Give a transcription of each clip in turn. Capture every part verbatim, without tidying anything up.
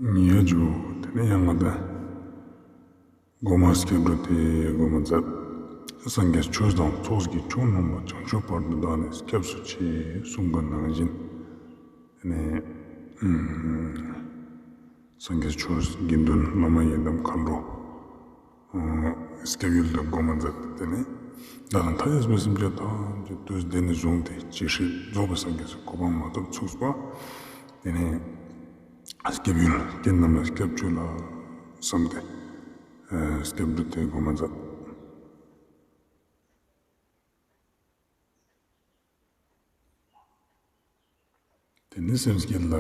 ཉེ་རྒྱུ་དེ་ནས་ཡང་ང་དང་། སྒོ་མ་སྐྱེ་འགྲོ་དེ་སྒོ་མ་མཛད། སངས་རྒྱས་ཆོས་དང་ཚོགས་ཀྱི་མཆོག་རྣམས་ལ། བྱང་ཆུབ་བར་དུ་བདག་ནི་སྐྱབས་སུ་མཆི། གསུངས་པ་ནང་བཞིན། དེ་ནས་ཨུམ། སངས་རྒྱས་ཆོས་དགེ་འདུན་བླ་མ་ཡི་དམ་མཁའ་འགྲོ། སྐྱབས་ཡུལ་དུ་སྒོ་མ་མཛད་དེ་ནས། བདག་དང་མཐའ་ཡས་པའི་སེམས་ཅན་ཐམས་ཅད་དུས་འདི་ནས་བཟུང་སྟེ་ཇི་སྲིད་རྫོགས་པའི་སངས་རྒྱས་སུ་གོ་འཕང་མ་ཐོབ་ཚུགས་པ། དེ་ནས་སྐྱབས་ཡུལ་རྐྱེན་རྣམས་ལ་སྐྱབས་བཅོལ་ལ་བསམས་ཏེ། སྐྱབས་འགྲོ་དེ་སྒོ་མ་མཛད། དེ་ནས་སེམས་བསྐྱེད་ལ།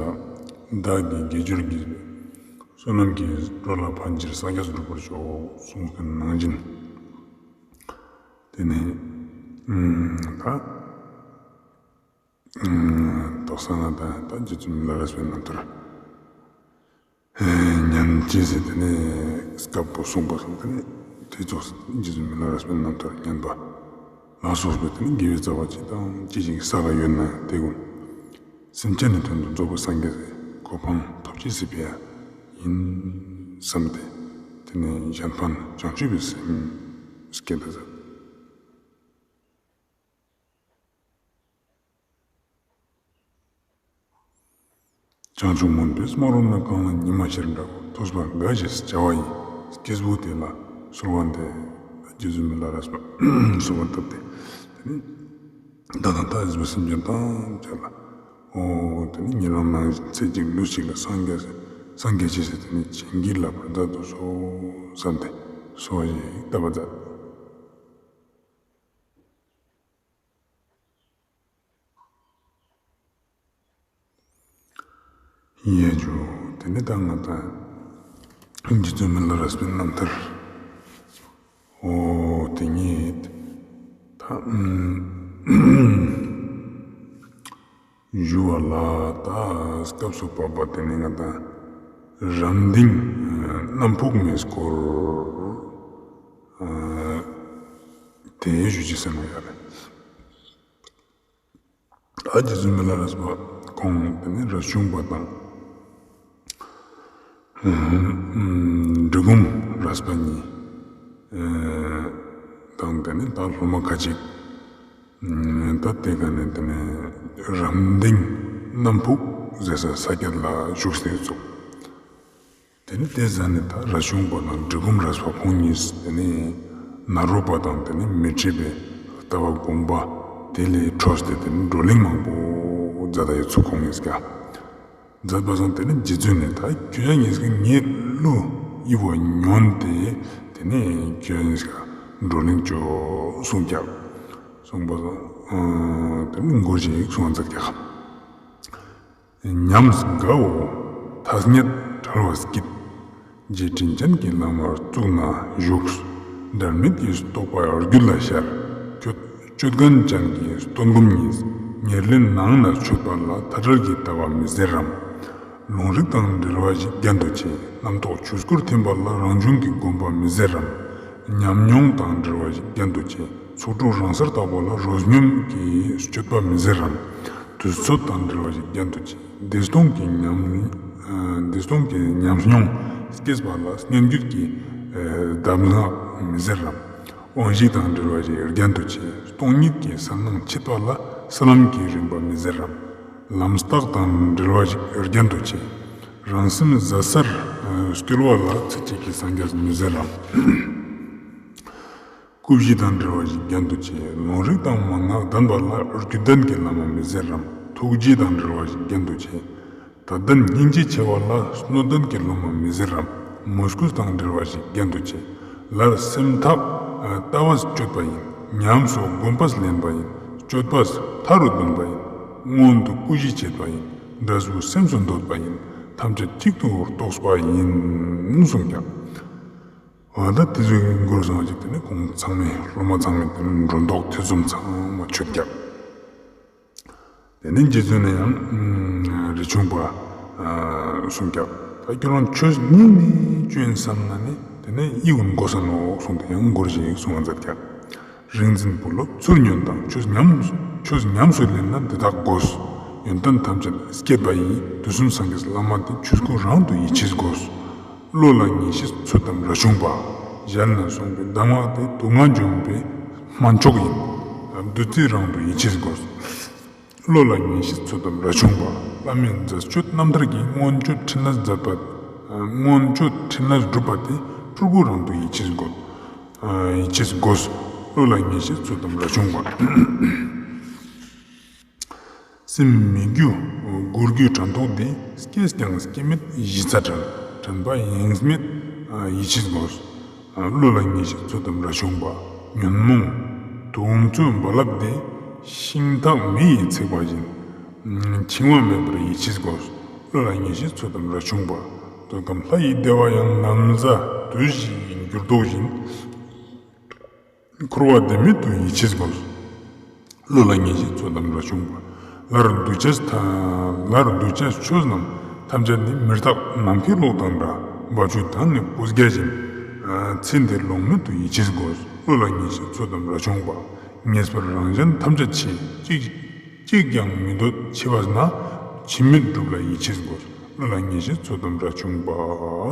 བདག་གིས་དགེ་སྦྱོར་གྱི། བསོད་ནམས་ཀྱི་འགྲོ་ལ་ཕན་ཕྱིར་སངས་རྒྱས་སུ་འགྲུབ་པར་ཤོག་གསུངས་པའི་ནང་བཞིན། དེ་ནས་ད་དོགས་སང་ང་དང་ད་རྗེ་བཙུན་མི་ལ་རས་པའི་རྣམ་ཐར། ཉན་ཅེས་ཟེར་དེ་ནས་སྐབས་པོ་གསུངས་པ་སོང་། དེ་ནས་དེ་ཚོགས་རྗེ་བཙུན་མི་ལ་རས་པའི་རྣམ་ཐར་ཉན་པ་ལ་སོགས་པའི་དེ་ནས་དགེ་བའི་རྩ་བ་ཅི་དང་ཅི་ཞིག་བསགས་ཡོད་ན་དེ་ཀུན་སེམས་ཅན་ནི་དོན་དུ་རྫོགས་པའི་སངས་རྒྱས་ཀྱི་གོ་འཕང་ཐོབ་ཅེས་སི་ཕི་ཡ་ཡིན་བསམས་ཏེ། དེ་ནས་གཞན་ཕན་བྱང་ཆུབ་པའི་སེམས་བསྐྱེད་དུ་མཛད། བྱང་ཆུབ་མུན་པའི་སྨག་རུམ་ནས་གང་ལ་ཉི་མ་ཤར་འདྲ་བོ། ཐོས་པ་དགའ་ཞེས་བྱ་བ་ཡི། སྐྱེས་བུ་དེ་ལ་གསོལ་བ་འདེབས། རྗེ་བཙུན་མི་ལ་རས་པ་གསོལ་བ་བཏབ་སྟེ། དེ་ནས་བདག་དང་མཐའ་ཡས་པའི་སེམས་ཅན་ཐམས་ཅད་ལ། འོ་དེ་ནས་ཉེ་རང་ནང་བཞིན་ཚེ་གཅིག་ལུས་གཅིག་ལ་སངས་རྒྱས་སངས་རྒྱས་ཆེ་ཟེར་དེ་ནས་བྱིན་གྱིས་བརླབ་པར་མཛད་དུ་གསོལ་བསམས་ཏེ་གསོལ་བ་ཞིག་བཏབ་པ་མཛད། ཡེ་ཇུ། དེ་ནས་ད་ང་དང་རྗེ་བཙུན་མི་ལ་རས་པའི་རྣམ་ཐར། འོ་དེ་ཉིད་ད་ཨུམ་ཞུ་བ་ལ་ད་སྐབས་སུ་བབ་པ་དེ་ནས་ང་དང་རམ་འདིང་གནམ་ཕུག་མའི་སྐོར་དེ་ཞུ་ཅི་ཟེར་ན་ཡ་རེད། ད་རྗེ་བཙུན་མི་ལ་རས་པ་ཁོང་དེ་ནས་རས་ཆུང་པ་དང་། འབྲི་གུང་རས་པ་གཉིས་དང་དེ་ནས་ད་སློབ་མ་ཁ་ཅིག་ད་དེ་ག་ནས་དེ་ནས་རམ་འདིང་གནམ་ཕུག་ཟེར་ས་ས་ཁྱད་ལ་བཞུགས་སྟེ་ཚུགས། དེ་ནས་དེ་ཟ་ནས་ད་རས་ཆུང་པ་དང་འབྲི་གུང་རས་པ་ཁོང་གཉིས་དེ་ནས་ནཱ་རོ་པ་དང་དེ་ནས་མཻ་ཏྲི་པའི་ལྟ་བ་དགོངས་པ་དེ་ལས་འཕྲོས་ཏེ་དེ་ནས་བགྲོ་གླེང་མང་པོ་མཛད་ད་ཡོད་ཚུལ་ཁོང་གཉིས་ཀྱང་མཛད་པ་སོང་། དེ་ནས་རྗེ་བཙུན་ནས་ད་ཁྱོད་ཡ་གཉིས་ཀྱིས་ངའི་གླུ་ཡི་བ་ཉོན་ཏེ་དེ་ནས་ཁྱོད་གཉིས་ཀྱིས་བགྲོ་གླེང་བྱོས་གསུངས་ཀྱང་གསུངས་པ་སོང་། དེ་ནས་མགུར་ཞིག་གསུངས་མཛད་ཀྱང་། ཉམས་དགའ་བོ་ཐ་སྙད་བྲལ་བ་སྐྱིད། རྗེ་དྲིན་ཅན་གྱི་བླ་མར་གཙུག་ན་བཞུགས། འབྲལ་མེད་ཀྱི་རྟོགས་པ་རྒྱུད་ལ་ཤར། སྤྱོད་སྤྱོད་མཁན་ཅན་གྱི་སྟོན་སྒོམ་གཉིས། ཉེར་ལེན་ནང་ན་མཆོད་པ་ལ། མཐའ་བྲལ་གྱི་ལྟ་བ་མི་ཟེར་རམ། ལུང་རིགས་དང་འབྲེལ་བ་ཞིག་རྒྱན་དུ་ཆེ། རྣམ་རྟོག་ཆོས་སྐུར་ཐིམ་པ་ལ། རང་བྱུང་གི་སྒོམ་པ་མི་ཟེར་རམ། ཉམས་མྱོང་དང་འབྲེལ་བ་ཞིག་རྒྱན་དུ་ཆེ། ཚོགས་དྲུག་རང་སར་དག་པ་ལ། རོ་སྙོམས་ཀྱི་སྤྱོད་པ་མི་ཟེར་རམ། དུས་ཚོད་དང་འབྲེལ་བ་ཞིག་རྒྱན་དུ་ཆེ། བདེ་སྟོང་གི་ཉམས་ཨ་བདེ་སྟོང་གི་ཉམས་མྱོང་སྐྱེས་པ་ལ། སྙན་བརྒྱུད་ཀྱི་ཨ་གདམས་ངག་མི་ཟེར་རམ། དབང་བཞི་དང་འབྲེལ་བ་ཞིག་རྒྱན་དུ་ཆེ། སྟོང་ཉིད་ཀྱི་གསལ་སྣང་མཆེད་པ་ལ། ས་ལམ་གྱི་རིམ་པ་མི་ཟེར་རམ། ལམ་རྟགས་དང་འབྲེལ་བ་ཞིག་རྒྱན་དུ་ཆེ། རང་སེམས་ཟད་སར་ཨ་སྐྱོལ་བ་ལ། ཚེ་གཅིག་གི་སངས་རྒྱས་མི་ཟེར་རམ། སྐུ་བཞི་དང་འབྲེལ་བ་ཞིག་རྒྱན་དུ་ཆེ། ལུང་རིགས་དང་མན་ངག་ལྡན་པ་ལ། རྒྱུད་ལྡན་གྱི་བླ་མ་མི་ཟེར་རམ། ཐུགས་རྗེ་དང་འབྲེལ་བ་ཞིག་རྒྱན་དུ་ཆེ། དད་ལྡན་སྙིང་རྗེ་ཆེ་བ་ལ། སྣོད་ལྡན་གྱི་སློབ་མ་མི་ཟེར་རམ། མོས་གུས་དང་འབྲེལ་བ་ཞིག་རྒྱན་དུ་ཆེ། ལར་སེམས་ཐག་ལྟ་བས་གཅོད་པ་ཡིན། ཉམས་སུ་སྒོམ་པས་ལེན་པ་ཡིན། སྤྱོད་པས་མཐའ་རུ་འདོན་པ་ཡིན། མངོན་དུ་སྐུ་བཞི་བྱེད་པ་ཡིན། འབྲས་བུ་སེམས་སུ་འདོད་པ་ཡིན། ཐམས་ཅད་གཅིག་ཏུ་རྟོགས་པ་ཡིན་གསུངས་ཀྱང་། འོ་ད་དེ་ཚོའི་མགུར་བཟང་ཅིག་དེ་ནི་ཁོང་ཚང་མས་སློབ་མ་ཚང་མས་དེ་ནི་སྒྲོ་འདོགས་ཐེ་ཚོམ་ཚང་མ་ཆོད་ཀྱང་། དེ་ནས་རྗེ་བཙུན་ནས་ཡང་རས་ཆུང་པ་གསུངས་ཀྱང་། ད་ཁྱོད་རང་ཆོས་ཉིད་ནས་སྐྱོན་བསམ་ན་ནི་དེ་ནས་ཡིད་འོང་དགོས་ས་ནོ་གསུངས་ཏེ་ཡང་མགུར་ཞིག་གསུང་བ་མཛད་ཀྱང་། རིག་འཛིན་བུ་སློབ་ཚུར་ཉོན་དང་། ཆོས་ཉམས་ཆོས་ཉམས་སུ་ལེན་ན་འདི་དག་དགོས། ཡོན་ཏན་ཐམས་ཅད་བསྐྱེད་པ་ཡིས། དུས་གསུམ་སངས་རྒྱས་བླ་མ་དེ། ཆོས་སྐུ་རང་དུ་ཡིད་ཆེས་དགོས། བློ་ལ་ངེས་ཤེས་ཚུལ་དམ་རས་ཆུང་པ། ཞལ་ནས་གསུངས་པའི་གདམས་ངག་དེ། དུག་ལྔ་འཇོམས་པའི་སྨན་མཆོག་ཡིན། བདུད་རྩི་རང་དུ་ཡིད་ཆེས་དགོས། བློ་ལ་ངེས་ཤེས་ཚུལ་དམ་རས་ཆུང་པ། བླ་མའི་མཛད་སྤྱོད་རྣམ་ཐར་གྱིས། མངོན་སྤྱོད་ཕྲིན་ལས་མཛད་པ། མངོན་སྤྱོད་ཕྲིན་ལས་སྒྲུབ་པ་དེ། སྤྲུལ་སྐུ་རང་དུ་ཡིད་ཆེས་དགོས། ཡིད་ཆེས་དགོས། བློ་ལ་ངེས་ཤེས་ཚུལ་དམ་རས་ཆུང་པ། སེམས་མི་རྒྱུ་སྒུར་རྒྱུའི་དྲན་རྟོག་འདི། སྐྱེས་ཀྱང་སྐྱེ་མེད་གཞི་རྩ་བྲལ། དྲན་པ་ཡེངས་མེད་ཡིད་ཆེས་དགོས། བློ་ལ་ངེས་ཤེས་ཚུལ་དམ་རས་ཆུང་པ། ཉོན་མོངས་དུག་མཚོའི་རྦ་རླབས་འདི། ཤིང་ཐགས་མེ་ཡིས་འཚིག་པ་བཞིན། འཆིང་བ་མེད་པར་ཡིད་ཆེས་དགོས། བློ་ལ་ངེས་ཤེས་ཚུལ་དམ་རས་ཆུང་པ། འདོད་ཁམས་ལྷ་ཡི་བདེ་བ་ཡང་། ན་བཟའ་བདུད་བཞིའི་འགྱུར་ལྡོག་བཞིན། འཁོར་བ་བདེན་མེད་དུ་ཡིད་ཆེས་དགོས། བློ་ལ་ངེས་ཤེས་ཚུལ་དམ་རས་ཆུང་པ། ལར་གདུལ་བྱ་ཐ། ལར་གདུལ་བྱ་ཆོས་རྣམས་ཐམས་ཅད་ནི། མི་རྟག་ནམ་མཁའི་གློག་དང་འདྲ། འབབ་ཆུའི་མཐའ་ནི་སྤོས་སྐྱ་བཞིན། ཚེ་འདིར་ལོང་མེད་དུ་ཡིད་ཆེས་དགོས། བློ་ལ་ངེས་ཤེས་ཚུལ་དམ་རས་ཆུང་པ། ངེས་པར་རང་གཞན་ཐམས་ཅད་ཕྱི། གཅིག་གཅིག་ཀྱང་མི་འདོད་ཕྱི་བ་ན། ཕྱི་མིན་སྒྲུབ་ལ་ཡིད་ཆེས་དགོས། བློ་ལ་ངེས་ཤེས་ཚུལ་དམ་རས་ཆུང་པ།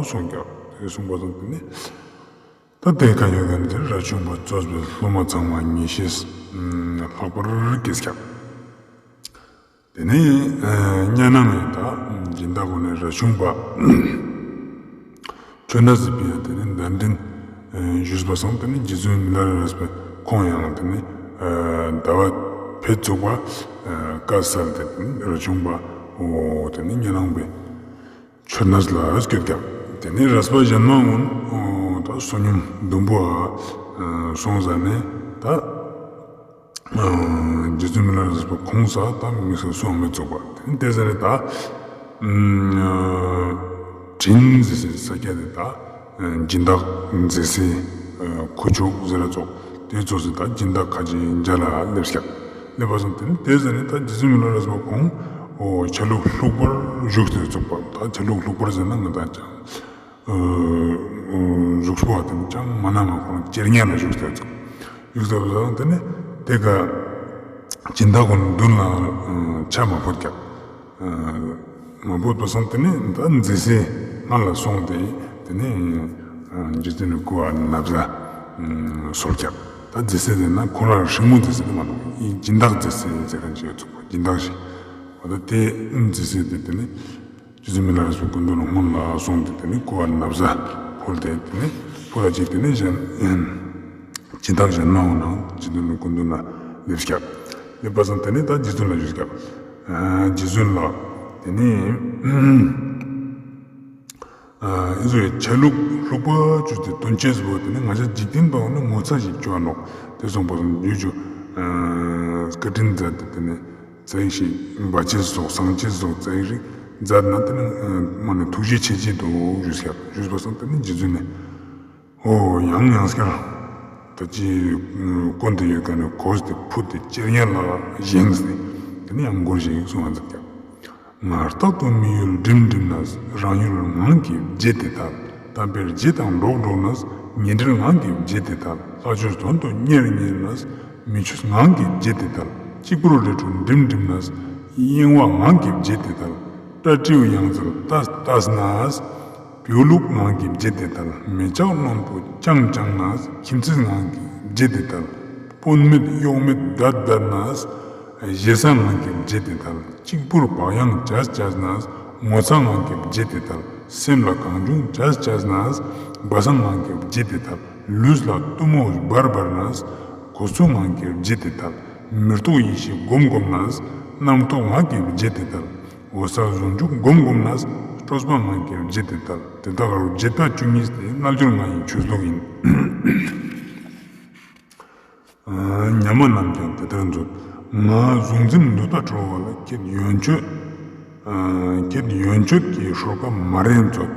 གསུངས་ཀྱང་དེ་གསུངས་པ་དང་དེ་ནི། ད་ལྟའི་ཁ་ཡོད་མཁན་དེ་རས་ཆུང་པ་གཙོས་པའི་སློབ་མ་ཚང་མ་ངེས་ཤེས་ལྷག་པར་སྐྱེས་ཀྱང་། དེ་ནས་གཉའ་ནང་ཡིན་ད་སྦྱིན་བདག་གོ་ནས་རས་ཆུང་པ་ཆོས་ནས་ཟིན་པའི་དེ་ནས་གདན་འདྲེན་ཞུས་པ་སོང་། དེ་ནས་རྗེ་བཙུན་མི་ལ་རས་པའི་ཁོང་ཡང་དེ་ནས་ཟླ་བ་ཕེབས་ཚུགས་པ་བཀའ་སྩལ་ཏེ་དེ་ནས་རས་ཆུང་པ་འོ་དེ་ནས་གཉའ་ནང་པའི་ཆོས་གནས་ལ་སྐྱོད་ཀྱང་། དེ་ནས་རས་པ་གཞན་མ་འོང་ད་བསོད་སྙོམས་ཟླུམ་པོ་ཨ་སོང་ཟ་ནས་ད་རྗེ་བཙུན་མི་ལ་རས་པ་ཁོང་ས་ད་མི་སུ་སོང་མི་ཚུགས་པ། དེ་ནས་དེ་ཟ་ནས་ད་དྲིན་ཟེར་སའི་ས་སྐྱ་དེ་ད་སྦྱིན་བདག་མཛད་སའི་ཁུ་བྱུག་ཟེར་ར་ཚོགས་དེ་ཚོ་ཟེར་ད་སྦྱིན་བདག་ཁ་ཆེའི་མཇལ་ལ་སླེབས་ཤག་སླེབས་པ་སོང་། དེ་ནས་དེ་ཟ་ནས་ད་རྗེ་བཙུན་མི་ལ་རས་པ་ཁོང་ཆ་ལུགས་ལྷུག་པར་བཞུགས་ཏེ་ཚུགས་པ། ད་ཆ་ལུགས་ལྷུག་པར་ཟེར་ན་ང་ད་ཅང་གཟུགས་པོ་དེ་ནི་ཅང་མ་ན་མ་ཁོང་ལྕེར་ཉལ་ལ་བཞུགས་ཏེ་ཚུགས། བཞུགས་ཏེ་ཚུགས་དེ་ནས་དེ་ག་སྦྱིན་བདག་ཁོང་མདུན་ལ་ཕྱག་མ་ཕུལ་ཀྱང་། མ་བོས་པ་སོང་། དེ་ནས་ད་མཛེས་སེ་སྔ་ལ་སོང་སྟེ་དེ་ནས་རྗེ་བཙུན་ནི་སྐུ་བ་ན་བཟའ་གསོལ་ཀྱང་། ད་མཛེས་སེ་དེ་ན་ཁོ་རང་སྲིང་མོ་མཛེས་སེ་དེ་མ་གཏོགས་སྦྱིན་བདག་མཛེས་སེ་ཟེར་མཁན་ཅིག་ཡོད་ཚུགས་པ། སྦྱིན་བདག་ཞིག་འོ་ད་དེ་མཛེས་སེ་དེ་དེ་ནས་རྗེ་བཙུན་མི་ལ་རས་པའི་སྐུ་མདུན་ལ་སྔོན་ལ་སོང་སྟེ་དེ་ནས་སྐུ་བ་ན་བཟའ་ཕུལ་ཏེ་དེ་ནས་ཕུལ་ལ་ཅིག་དེ་ནས་གཞན་སྦྱིན་བདག་གཞན་མ་འོང་ན་རྗེ་བཙུན་ནི་སྐུ་མདུན་ལ་སླེབས་ཀྱང་། སླེབས་པ་སོང་། དེ་ནས་ད་རྗེ་བཙུན་ལ་ཞུས་ཀྱང་། རྗེ་བཙུན་ལགས་དེ་ནས་ཨེ་ཟོའི་ཆ་ལུགས་ལྷུག་པ་བཅུ་སྟེ་དོན་ཆེ་ཟེར་བ་དེ་ནི་ང་ཅག་འཇིག་རྟེན་པའང་ནི་ངོ་ཚ་ཞིག་བཅོ་བ་ནོག་དེ་སོང་པ་སོང་ཡུལ་ཆུ་བཀའ་དྲིན་མཛད་དེ་དེ་ནི་རྩ་ཡིག་ཞིག་འབའ་ཆེ་སོགས་སངས་ཆེ་སོགས་རྩ་ཡིག་རིགས་མཛད་ན་དེ་ནི་མ་ནི་ཐུགས་རྗེ་ཆེ་ཆེ་འདུག་ཞུས་ཀྱང་ཞུས་པ་སོང་། དེ་ནི་རྗེ་བཙུན་ནི། ཨོ་ཡང་ཡང་སྐྱར་ད་ཅི་ཀུན་ཏུ་ཡོད་མཁན་ནི་གོས་དེ་ཕུད་དེ་ལྕེར་ཉལ་ལ་བཞེངས་ཏེ་དེ་ནས་ཡང་མགུར་ཞིག་གསུང་བ་མཛད་ཀྱང་། ངར་རྟག་ཏུ་མི་ཡུལ་འགྲིམ་འགྲིམ་ན། རང་ཡུལ་ངང་གིས་བརྗེད་དེ་ཐལ། དམ་པའི་རྗེ་དང་འགྲོགས་འགྲོགས་ན། ཉེ་འབྲེལ་ངང་གིས་བརྗེད་དེ་ཐལ། ལྷ་ཆོས་དོན་དུ་གཉེར་གཉེར་ན། མི་ཆོས་ངང་གིས་བརྗེད་དེ་ཐལ། གཅིག་པུར་རི་ཁྲོད་འགྲིམ་འགྲིམ་ན། གཡེང་བ་ངང་གིས་བརྗེད་དེ་ཐལ། སྐྲ་བྲེའུ་ཡང་རྩལ་ལྟ་ལྟ་ན། བེའུ་ལུག་ངང་གིས་བརྗེད་དེ་ཐལ། མེ་ལྕགས་རྣོན་པོ་རྐྱང་རྐྱང་ན། ཁྱིམ་མཚེས་ངང་གིས་བརྗེད་དེ་ཐལ། དཔོན་མེད་གཡོག་མེད་བསྡད་བསྡད་ན། ཞེ་ས་ངང་གིས་བརྗེད་དེ་ཐལ། གཅིག་པུར་བག་ཡངས་བྱས་བྱས་ན། ངོ་ཚ་ངང་གིས་བརྗེད་དེ་ཐལ། སེམས་ལ་གང་བྱུང་བྱས་བྱས་ན། སྦ་གསང་ངང་གིས་བརྗེད་དེ་ཐལ། ལུས་ལ་གཏུམ་མོ་འབར་འབར་ན། གོ་ཚུགས་ངང་གིས་བརྗེད་དེ་ཐལ། མི་རྟོག་ཡེ་ཤེས་སྒོམ་སྒོམ་ན། རྣམ་རྟོག་ངང་གིས་བརྗེད་དེ་ཐལ། འོད་གསལ་ཟུང་འཇུག་སྒོམ་སྒོམ་ན། སྤྲོས་པ་ངང་གིས་བརྗེད་དེ་ཐལ། དེ་དག་རུ་བརྗེད་པ་བཅུ་གཉིས་ཏེ། རྣལ་འབྱོར་ང་ཡི་ཆོས་ལུགས་ཡིན། ཉ་མ་རྣམས་ཀྱང་དེ་ལྟར་མཛོད། ང་གཟུང་འཛིན་འདོད་པ་གྲོལ་བ་ལ། ཁྱེད་ཡོན་མཆོད། ཁྱེད་ཡོན་མཆོད་ཀྱི་ཤོ་ཀ་མ་རེད་མཛོད།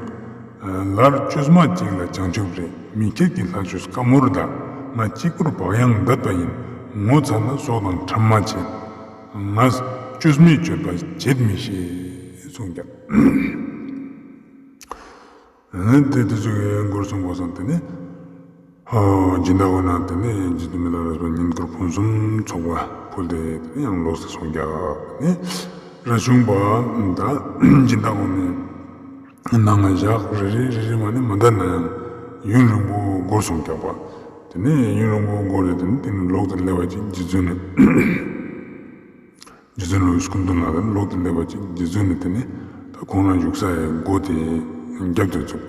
ལར་བཅོས་མ་གཅིག་ལ་བྱང་ཆུབ་རེད། མི་ཁྱེད་ཀྱི་ལྷ་ཆོས་དཀའ་མོར་གདའ། ང་གཅིག་པུར་བག་ཡངས་བསྡད་པ་ཡིན། ངོ་ཚ་ན་སྲོག་དང་ཕྲ་མ་བྱེད། ང་བཅོས་མའི་སྤྱོད་པ་བྱེད་མི་ཤེས་གསུངས་ཀྱང་། ཨ་ནི་དེ་དེ་ཚོ་གི་མགུར་གསུངས་པ་སོང་། དེ་ནས་ཨོ་སྦྱིན་བདག་འོ་ན་དེ་ནས་རྗེ་བཙུན་མི་ལ་རས་པ་བསྙེན་བཀུར་ཕུན་སུམ་ཚོགས་པ་ཕུལ་ཏེ་དེ་ནས་ཡང་ལོག་སྟེ་སོང་ཀྱང་ནི། ར་ཆུང་པ་ད་སྦྱིན་བདག་ཁོང་ནས་ནང་ང་བཞག་རེ་རེ་རེ་རེ་མ་ནས་མ་འདའ་ན་ཡང་ཡུན་རིང་པོ་འགོར་སོང་རྒྱག་པ། དེ་ནས་ཡུན་རིང་པོ་འགོར་རེ་དེ་ནས་དེ་ནས་ལོག་ཏུ་སླེབས་པ་ཅིག་རྗེ་བཙུན་ནས། རྗེ་བཙུན་ལོ་སྐུ་མདུན་ལ་ལོག་ཏུ་སླེབས་པ་ཅིག་རྗེ་བཙུན་ནས་དེ་ནས་ད་ཁོང་རང་བཞུགས་ས་ཡི་སྒོ་དེ་རྒྱབ་ཏུ་བཙུགས་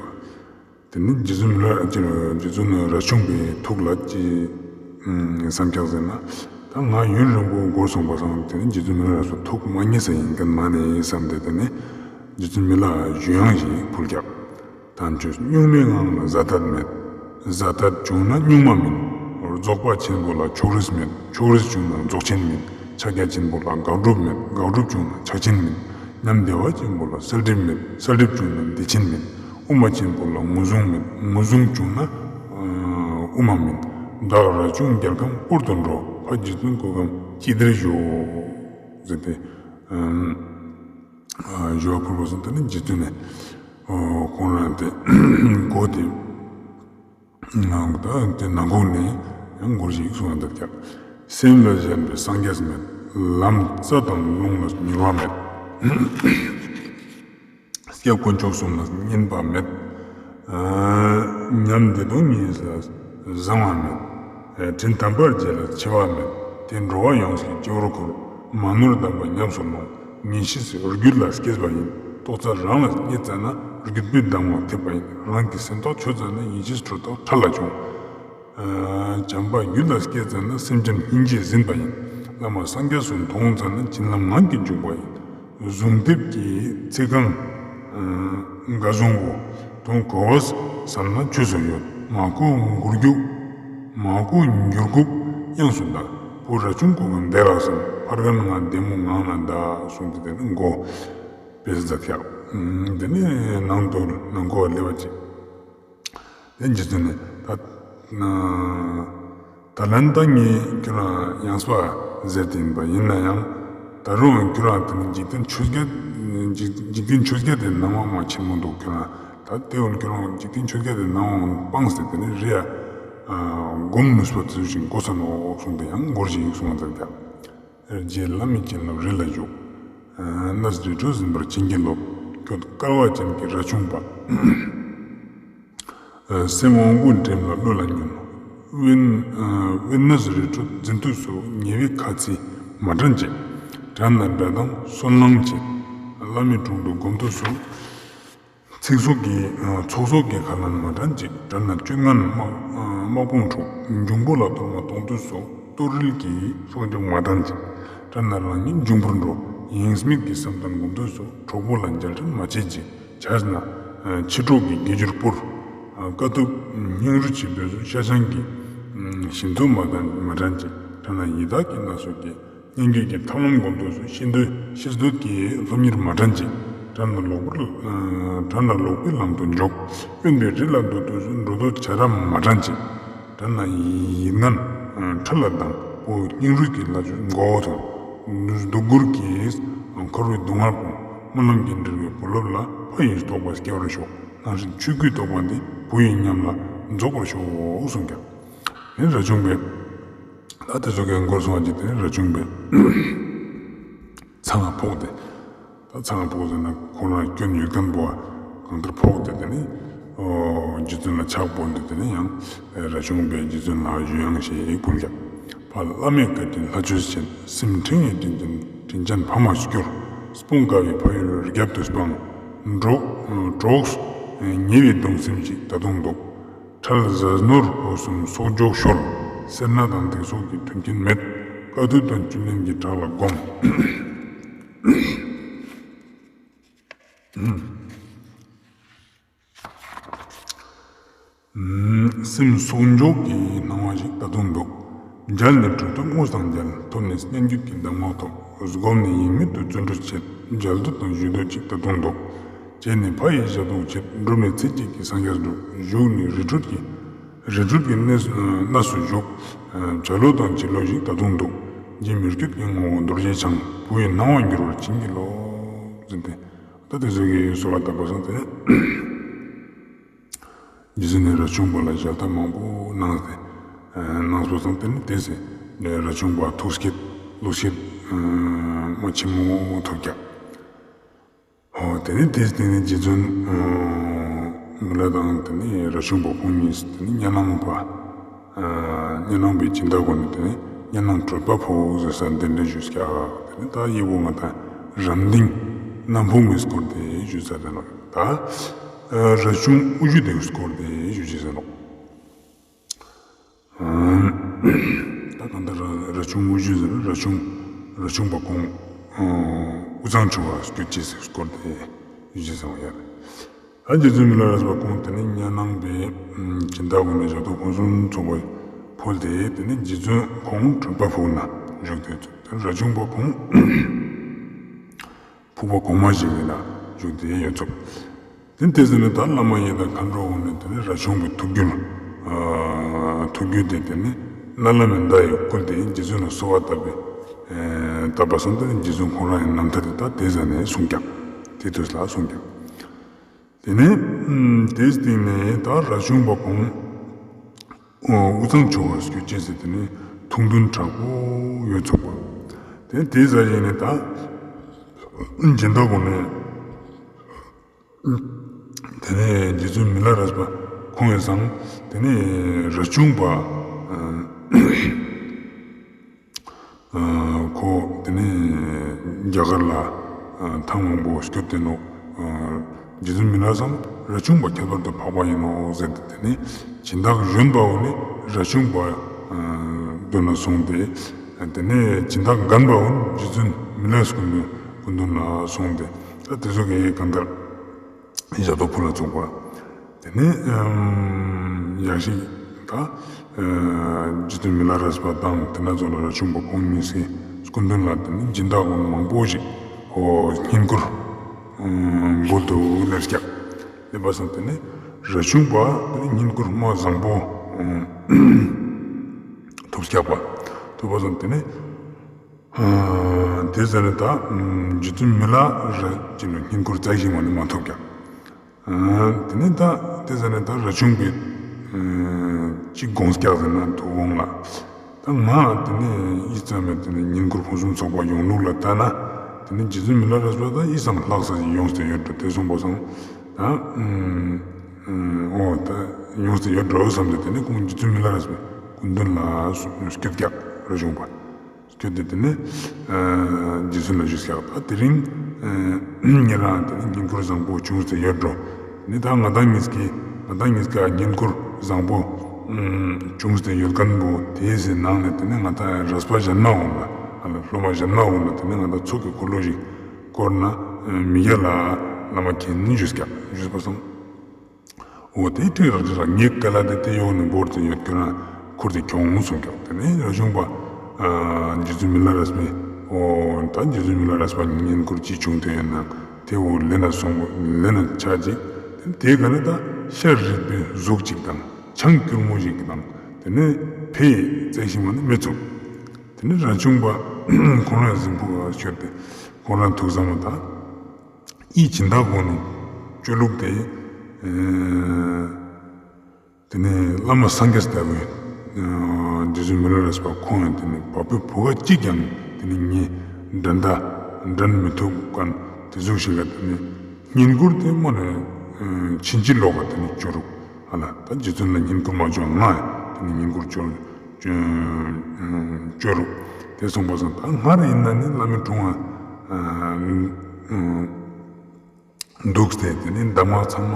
པ། དེ་ནས་རྗེ་བཙུན་མི་ལ་རས་པས་རྗེ་བཙུན་ར་ཆུང་པའི་ཐུགས་ལ་ཅི་བསམ་ཁྱག་ཟེར་ན། ད་ང་ཡུན་རིང་པོ་འགོར་སོང་པ་སང་དེ་ནས་རྗེ་བཙུན་མི་ལ་རས་པ་ཐུགས་མ་མཉེས་ས་ཡིན་མཁན་མ་ནས་བསམ་སྟེ། དེ་ནས་རྗེ་བཙུན་མི་ལ་ཞུ་ཡང་ཞིག་ཕུལ་ཁྱག་དམ་ཆོས་གཉུག་མའི་ངང་ལ་གཟའ་དར་མེད། གཟའ་དར་བྱུང་ན་གཉུག་མ་མིན། རྫོགས་པ་ཆེན་པོ་ལ་ཕྱོགས་རིས་མེད། ཕྱོགས་རིས་བྱུང་ན་རྫོགས་ཆེན་མིན། ཕྱག་རྒྱ་ཆེན་པོ་ལ་དགག་སྒྲུབ་མེད། དགག་སྒྲུབ་བྱུང་ན་ཕྱག་ཆེན་མིན། ཉམས་བདེ་བ་ཆེན་པོ་ལ་གསལ་འགྲིབ་མེད། གསལ་འགྲིབ་བྱུང་ན་བདེ་ཆེན་མིན། དབུ་མ་ཆེན་པོ་ལ་ངོས་བཟུང་མེད། ངོས་བཟུང་བྱུང་ན་དབུ་མ་མིན། བདག་ར་ཆུང་རྒྱལ་ཁམས་སྐོར་དུ་འགྲོ། ཕ་རྗེ་བཙུན་སྐུ་ཁམས་ཅི་བདེར་བཞུགས། ཟེར་ཏེ། ཞུ་བ་ཕུལ་བ་སོང་། དེ་ནས་རྗེ་བཙུན་ནས་ཁོང་རང་དེ་སྒོ་དེ་ནང་ད་དེ་ནང་ཁོག་ནས་ཡང་སྒོར་ཞིག་གསུང་བ་འདིར་ཀྱང་། སེམས་ལ་ཞེན་པའི་སངས་རྒྱས་མེད། ལམ་རྩ་དང་ལུང་ལ་མྱུར་བ་མེད། སྐྱབས་དཀོན་མཆོག་གསུམ་ལ་བསྙེན་པ་མེད། ཉམས་བདེ་སྟོང་ཉིད་ལ་བཟང་བ་མེད། དྲིན་དམ་པར་བྱས་ལ་འཆི་བ་མེད། དེ་འགྲོ་བ་ཡོངས་ཀྱི་སྤྱི་བོར་འཁོར། མ་ནོར་གདམས་པ་ཉམས་སུ་ལོངས། ངེས་ཤེས་རྒྱུད་ལ་སྐྱེས་པ་ཡིན། རྟོགས་ཚད་རང་ལ་རྙེད་ཙ་ན། རྒྱུད་པའི་གདམས་ངག་ཐེབས་པ་ཡིན། རང་གི་སེམས་རྟོགས་ཆོད་ཙ་ན། ཡེ་ཤེས་སྤྲོས་རྟོག་ཕྲ་ལ་འབྱུང་། བྱམས་པ་རྒྱུད་ལ་སྐྱེས་ཙ་ན། སེམས་ཅན་སྙིང་རྗེས་ཟིན་པ་ཡིན། བླ་མ་སངས་རྒྱས་སུ་མཐོང་ཙ་ན། བྱིན་རླབས་ངང་གིས་འཇུག་པ་ཡིན། གཟུངས་དེབ་ཀྱི་ཚིག་རྐང་འགའ་བཟུང་བོ། དོན་གོ་བ་བསམ་ན་ཆོས་སུ་ཡོད། མ་གོ་འགྱུར་རྒྱུག་མ་གོ་འགྱུར་རྒྱུག་དབྱངས་སུ་འདའ། བུ་ར་ཆུང་སྐུ་ཁམས་བདེ་ལགས་སམ། ཕ་རྒན་ང་བདེ་མོ་ངང་ན་གདའ་གསུངས་ཏེ། དེ་ནས་མགོ་བོས་མཛད་ཀྱག་དེ་ནས་ནང་དུ་ནང་ཁོག་སླེབས་པ་ཅིག་དེ་རྗེ་བཙུན་ནས་ད། ད་ལན་ད་ངས་ཁྱོད་རང་ཡང་སྤ་ཟེར་དེ་ཡིན་པ་ཡིན་ན་ཡང་། ད་རུང་ཁྱོད་རང་དེ་ནི་འཇིག་རྟེན་ཆོས་བརྒྱད། འཇིག་འཇིག་རྟེན་ཆོས་བརྒྱད་དེ་སྣང་བ་མ་ཆེན་མོ་འདུག་ཁྱོད་རང་ད་དེ་འོན་ཁྱོད་རང་འཇིག་རྟེན་ཆོས་བརྒྱད་དེ་སྣང་བ་སྤངས་ཟེར། དེ་ནི་རེད་ཡ། སྒོམ་ནུས་པ་ཚུལ་བཞིན་གོ་ས་ནོ་གསུངས་ཏེ། ཡང་སྒོར་ཞིག་གསུང་བ་མཛད་ཀྱག་རྗེ་བླ་མའི་བྱིན་རླབས་རི་ལ་བཞུགས། གནས་རི་ཁྲོད་ཟིན་པར་བྱིན་གྱིས་རློབས། ཁྱོད་སྐལ་བ་ཅན་གྱི་ར་ཆུང་པ། སེམས་དབང་པོའི་འགྲིམ་ལ་བློ་ལ་ཉོན། དབེན་དབེན་གནས་རི་ཁྲོད་འཛིན་དུས་སུ། ཉེ་བའི་ཁ་ཚིག་མ་དྲན་ཅིག་དྲན་ན་སྒྲ་གདངས་སོལ་རླངས་ཆེ། བླ་མའི་དྲུང་དུ་སྒོམ་དུས་སུ། ཚིག་ཚོགས་ཀྱི་ཚོགས་གསོག་གི་ཁ་ལན་མ་དྲན་ཅིག་དྲན་ན་སྤྱོད་ངན་དམག་དམག་དཔུང་འཁྲུག་འབྱུང་པོ་ལ་གཏོར་མ་གཏོང་དུས་སུ། གཏོར་རིལ་གྱི་གསོག་འཇོག་མ་དྲན་ཅིག་དྲན་ན་རང་ཉིད་འབྱུང་པོར་འགྲོ། ཡིན་མིན་གྱི་བསམ་གཏན་སྒོམ་དུས་སུ། གྲོགས་པོ་ལ་འཇལ་འཕྲད་མ་བྱེད་ཅིག་བྱས་ན་ཕྱི་གྲོགས་ཀྱི་དགེ་སྦྱོར་སྤོར། དཀའ་ཐུབ་སྙིང་རུས་བྱེད་དུས་སུ། ཤ་ཆང་གི་ཞིམ་ཚོད་མ་དྲན་མ་དྲན་ཅིག་དྲན་ན་ཡི་དྭགས་ཀྱི་སྣ་ཚོགས་ཀྱི། སྙན་བརྒྱུད་ཀྱི་ཐབས་ལམ་སྒོམ་དུས་སུ། ཤེས་འདོད་ཤེས་འདོད་ཀྱི་སློབ་གཉེར་མ་དྲན་ཅིག་དྲན་ན་ལོག་པར་དྲན་ན་ལོག་པའི་ལམ་དུ་འཇོག་དབེན་པའི་རི་ལ་འགྲོ་དུས་སུ། འགྲོ་དོན་བྱ་ར་མ་དྲན་ཅིག་དྲན་ན་ཡིད་ངན་ཁྲི་ལ་ལྡང་། བུ་སྙིང་རུས་ཀྱི་ལ་ཆུ་མགོ་བོ་དང་། སྡུག་སྒུར་གྱིས་འཁོར་བའི་སྡུག་བསྔལ་སྤོང་། སྨོན་ལམ་གྱི་འབྲས་བུའི་བུ་སློབ་ལ། ཕ་ཡི་རྟོགས་པ་སྐྱེ་བར་ཤོག་སྣང་སྲིད་ཆོས་སྐུའི་རྟོགས་པ་འདི། བུ་ཡི་ཉམས་ལ་རྫོགས་པར་ཤོག་གསུངས་ཀྱང་། ཨེ་ར་ཆུང་པས། ད་དེ་ཚོ་གའི་མགོར་སོང་བ་ཅིག་དེ་ནས་ར་ཆུང་པས་ཚང་ང་ཕོག་སྟེ། ད་ཚང་ང་ཕོག་ཟེར་ན་ཁོ་རང་སྐྱོན་ཡོད་མཁན་པོ་གང་ལྟར་ཕོག་སྟེ། དེ་ནས་ཨོ་རྗེ་བཙུན་ལ་ཕྱག་བོར་ཏེ། དེ་ནས་ཡང་ར་ཆུང་པས་རྗེ་བཙུན་ལ་ཞུ་ཡང་ཞིག་ཕུལ་ཀྱང་། ཕ་བླ་མའི་བཀའ་དྲིན་ལྷ་ཆོས་ཅན། སེམས་ཕྲེང་བའི་དྲིན་ཅན་དྲིན་ཅན་ཕ་མ་སྐྱོར། སྤུངས་དཀའ་བའི་ཕ་ཡུལ་རྒྱབ་ཏུ་སྤངས། འགྲོགས་གྲོགས་ཉེ་བའི་གདུང་སེམས་ཤིག་ད་དུང་འདུག་ཁྲལ་ཟས་ནོར་ཕུན་སུམ་ཚོགས་འཇོག་ཤོར། སེར་སྣ་དང་སྡིག་སོགས་ཀྱི་མཐུན་རྐྱེན་མེད། དཀའ་ཐུབ་དང་བཅུད་ལེན་གྱི་བྲག་ལ་བསྒོམ། སེམས་གསོག་འཇོག་གི་སྣང་བ་ཞིག་ད་དུང་འདུག་མཇལ་ནས་གྲོལ་ཐུབ་དངོས་དང་མཇལ། ཐོབ་ནས་སྙན་བརྒྱུད་ཀྱི་གདམས་ངག་ཐོབ། བསྒོམས་ནས་ཡིན་མིན་དུ་བརྩོན་འགྲུས་བྱེད། མཇལ་འདོད་དང་ཞུ་འདོད་ཅིག་ད་དུང་འདུག་བྱས་ནས་ཕ་ཡི་ཞབས་ཏོག་བྱེད། བསྒྲུབས་ནས་ཚེ་གཅིག་གི་སངས་རྒྱས་འགྲུབ། བཞུགས་ནས་རི་ཁྲོད་ཀྱི་རི་ཁྲོད་ཀྱི་གནས་གནས་སུ་བཞུགས། བྱ་ལོ་དང་བྱི་ལོ་ཞིག་ད་དུང་འདུག་རྗེ་མི་བསྐྱོད་ཀྱི་ངོ་བོ་རྡོ་རྗེ་འཆང་། བུ་ཡི་སྣང་བ་འགྱུར་བར་བྱིན་གྱིས་རློབས་ཟེར་ཏེ། ད་དེ་ཚོ་གི་གསོལ་བ་བཏབ་པ་སོང་སྟེ། རྗེ་བཙུན་ནས་ར་ཆུང་པ་ལ་ཞལ་ཏ་མང་པོ་གནང་སྟེ། གནང་སོང་སྟེ། ནི་དེ་ཚེ་ར་ཆུང་པ་ཐུགས་བསྐྱེད་བློ་བསྐྱེད། མ་ཆེན་མོ་ཐོབ་ཀྱག། ཨོ་དེ་ནས་དེའི་སྟེང་ནས་རྗེ་བཙུན་མི་ལ་དང་དེ་ནས་རས་ཆུང་པ་ཁོང་གཉིས་དེ་ནས་གཉའ་ནང་པ། གཉའ་ནང་པའི་སྦྱིན་བདག་ཁོ་ནས་དེ་ནས་གཉའ་ནང་གྲོད་པ་ཕོག་ཟེར་ས་གདན་འདྲེན་ཞུས་ཀྱག། དེ་ནས་ད་ཡི་བོ་ང་དང་རམ་སྡིངས་ནམ་ཕུག་མའི་སྐོར་དེ་ཞུས་ཚར་ནོག། ད་རས་ཆུང་དབུ་བཞུགས་དེའི་སྐོར་དེ་ཞུ་ཅེས་ཟེར་ནོག། ད་གང་ལྟར་རས་ཆུང་དབུ་བཞུགས་ཟེར་ན་རས་ཆུང་རས་ཆུང་པ་ཁོང་དབུས་གཙང་ཆུ་བར་སྐྱོད་ཅེས་ཟེར་སྐོར་དེ་ཞུ་ཅེས་ཟེར་བ་ཡོད་རེད། ད་རྗེ་བཙུན་མི་ལ་རས་པ་ཁོང་དེ་ནས་གཉའ་ནང་པའི་སྦྱིན་བདག་ཁོ་ནས་ཞབས་ཏོག་ཕུན་སུམ་ཚོགས་པ་ཕུལ་ཏེ། དེ་ནས་རྗེ་བཙུན་ཁོང་གྲོད་པ་ཕུག་ན་བཞུགས་ཏེ་ཡོད་ཚུལ། དེ་རས་ཆུང་པ་ཁོང་ཕུག་པ་གོང་མ་ཞིག་ཡིན་ན་བཞུགས་ཏེ་ཡོད་ཚུལ། དེ་དེ་ཟེར་ནས་ད་བླ་མ་ཡི་དམ་མཁའ་འགྲོ་འོང་ནས་དེ་ནས་རས་ཆུང་པའི་ཐུགས་རྒྱུད། ཐུགས་རྒྱུད་དེ་དེ་ནས་མནལ་ལམ་མི་མདའ་ཡིས་བསྐུལ་ཏེ་རྗེ་བཙུན་ལ་གསོལ་བ་བཏབ་པས། བཏབ་པ་སོང་དེ་ནས་རྗེ་བཙུན་ཁོང་རང་ཡང་རྣམ་ཐར་དེ་ད་དེ་ཟེར་ནས་གསུངས་ཀྱག། དེ་དུས་ལ་གསུངས་ཀྱག། དེ་ནས་དེའི་སྟེང་ནས་ད་རས་ཆུང་པ་ཁོང་དབུས་གཙང་ཆུ་བར་སྐྱོད་ཅེས་ཟེར་དེ་ནས་ཐུགས་འདུན་དྲག་པོ་ཡོད་ཚུགས་པ། དེ་དེའི་ས་ཞིག་ནས་ད་སྦྱིན་བདག་ཁོ་ནས། དེ་ནས་རྗེ་བཙུན་མི་ལ་རས་པ་ཁོང་ཡང་སང་དེ་ནས་རས་ཆུང་པ་ཁོ་དེ་ནས་རྒྱ་གར་ལ་ཐང་མང་པོ་སྐྱོད་དེ་ནོ། རྗེ་བཙུན་མི་ལ་སང་རས་ཆུང་པ་ཁྱད་པར་དུ་འཕགས་པ་ཡིན་ནོ་ཟེར་ཏེ། དེ་ནས་སྦྱིན་བདག་གཞོན་པ་བོ་ནི་རས་ཆུང་པ་མདུན་ལ་སོང་སྟེ། དེ་ནས་སྦྱིན་བདག་རྒན་པ་བོ་ནི་རྗེ་བཙུན་མི་ལའི་སྐུ་མདུན་སྐུ་མདུན་ལ་སོང་སྟེ། ད་དེ་ཚོ་གི་གང་ལྟར་ཞབས་ཏོག་ཕུལ་ལ་བཙུགས་པ། དེ་ནས་ཡང་ཞིག་ད་རྗེ་བཙུན་མི་ལ་རས་པ་དང་དེ་ན་ཚོ་ལ་རས་ཆུང་པ་ཁོང་གཉིས་སི་སྐུ་མདུན་ལ་དེ་ནས་སྦྱིན་བདག་ཁོང་མང་པོ་ཞིག་ཨོ་བསྙེན་བཀུར་འབུལ་དུ་སླེབས་ཀྱག། སླེབས་པ་སང་དེ་ནས་རས་ཆུང་པ་དེ་ནས་བསྙེན་བཀུར་མ་བཟང་པོ་ཐོབ་ཀྱག་པ། ཐོབ་པ་སང་དེ་ནས། དེ་ཟེར་ནས་ད་རྗེ་བཙུན་མི་ལ་རས་ཆུང་པའི་བསྙེན་བཀུར་རྩ་ཞིག་མ་ནི་མ་ཐོབ་ཀྱང་། དེ་ནས་ད་དེ་ཟེར་ནས་ད་རས་ཆུང་པའི་གཅིག་དགོངས་ཀྱག་ཟེར་ན་ཐུགས་དགོངས་ལ། ད་ང་དེ་ནས་ཡིད་ཙམ་མེད་དེ་ནས་བསྙེན་བཀུར་ཕུན་སུམ་ཚོགས་པ་ཡོང་ལུགས་ལ་ལྟ་ན། དེ་ནས་རྗེ་བཙུན་མི་ལ་རས་པ་ད་ཡིད་ཙམ་ལྷག་ས་ཞིག་ཡོང་སྟེ་ཡོད་འགྲོ་དེ་གསུངས་པ་སང་། ད་ཨོ་ད་ཡོང་སྟེ་ཡོད་འགྲོ་བསམ་སྟེ་དེ་ནས་ཁོང་རྗེ་བཙུན་མི་ལ་རས་པའི་སྐུ་མདུན་ལ་སྐྱོད་ཀྱག་རས་ཆུང་པ། ཁྱོད་དེ་དེ་ནས་རྗེ་བཙུན་ལ་ཞུས་ཀྱག། ད་དེ་རིང་ངེད་རང་དེ་ནས་བསྙེན་བཀུར་བཟང་པོ་བྱུང་སྟེ་ཡོད་འགྲོ། ནི་ད་ང་དང་གཉིས་ཀྱིས་ང་དང་གཉིས་ཀ་བསྙེན་བཀུར་བཟང་པོ་བྱུང་སྟེ་ཡོད་མཁན་པོ་དེའི་ནང་ནས་དེ་ནས་ང་དང་རས་པ་གཞན་མ་འོང་ལ་ཨ་ལ་སློབ་མ་གཞན་མ་འོང་ལ་དེ་ནས་ང་དང་ཚོགས་ཀྱི་འཁོར་ལོ་ཞིག་བསྐོར་ན་མི་རྒྱལ་ལ་བླ་མ་མཁྱེན་ཞུས་ཀྱག་ཞུས་པ་སང་། འོ་དེ་ཁྲིད་རང་ཁྲིད་རང་ངའི་སྐལ་ལ་དེ་དེ་ཡོང་ནས་འབོར་དེ་ཡོད་ཁྱོད་རང་ཁུར་དེ་ཁྱོང་གསུངས་ཀྱང་དེ་ནས་རས་ཆུང་པ་རྗེ་བཙུན་མི་ལ་རས་པས། འོ་ད་རྗེ་བཙུན་མི་ལ་རས་པ་བསྙེན་བཀུར་ཅི་བྱུང་དེ་ཡོད་ན་དེ་འོ་ལེན་ན་སོང་ལེན་ན་ཆ་ཅིག་དེ་ག་ནས་ད་ཤ་རིད་པའི་གཟུགས་ཅིག་དང་ཆང་སྐྱུར་མོ་ཞིག་དང་དེ་ནས་ཕེ་བཙལ་ཞིག་མ་ནི་མི་ཚུགས། དེ་ནས་རས་ཆུང་པ་ཁོང་རང་གཟིམ་ཕུག་ཤོར་ཏེ་ཁོང་རང་ཐུགས་བསམ་མ་ད། ཡིད་སྦྱིན་བདག་ཁོང་ནས་སྤྱོད་ལུགས་དེ། དེ་ནས་བླ་མ་སངས་རྒྱས་ལྟ་བུའི་རྗེ་བཙུན་མི་ལ་རས་པ་ཁོང་ཡང་དེ་ནས་བ་སྤུའི་བུ་ག་གཅིག་ཀྱང་དེ་ནས་ངས་འགྲན་ཟླ་འགྲན་མི་ཐུབ་མཁན་དེ་ཚོ་ཞིག་ལ་དེ་ནས་བསྙེན་བཀུར་དེ་མ་ནས་ཕྱིན་ཅི་ལོག་ག་དེ་ནས་སྤྱོད་རུག་ཨ་ལ་ད་རྗེ་བཙུན་ལ་བསྙེན་བཀུར་མ་བྱུང་ང་དེ་ནས་བསྙེན་བཀུར་སྤྱོད་སྤྱོད་རུག་དེ་གསུངས་པ་སང་ད་སྔར་ཡིན་ན་ནི་བླ་མའི་དྲུང་ང་འདུག་སྟེ་དེ་ནི་གདམས་ངག་ཚང་མ་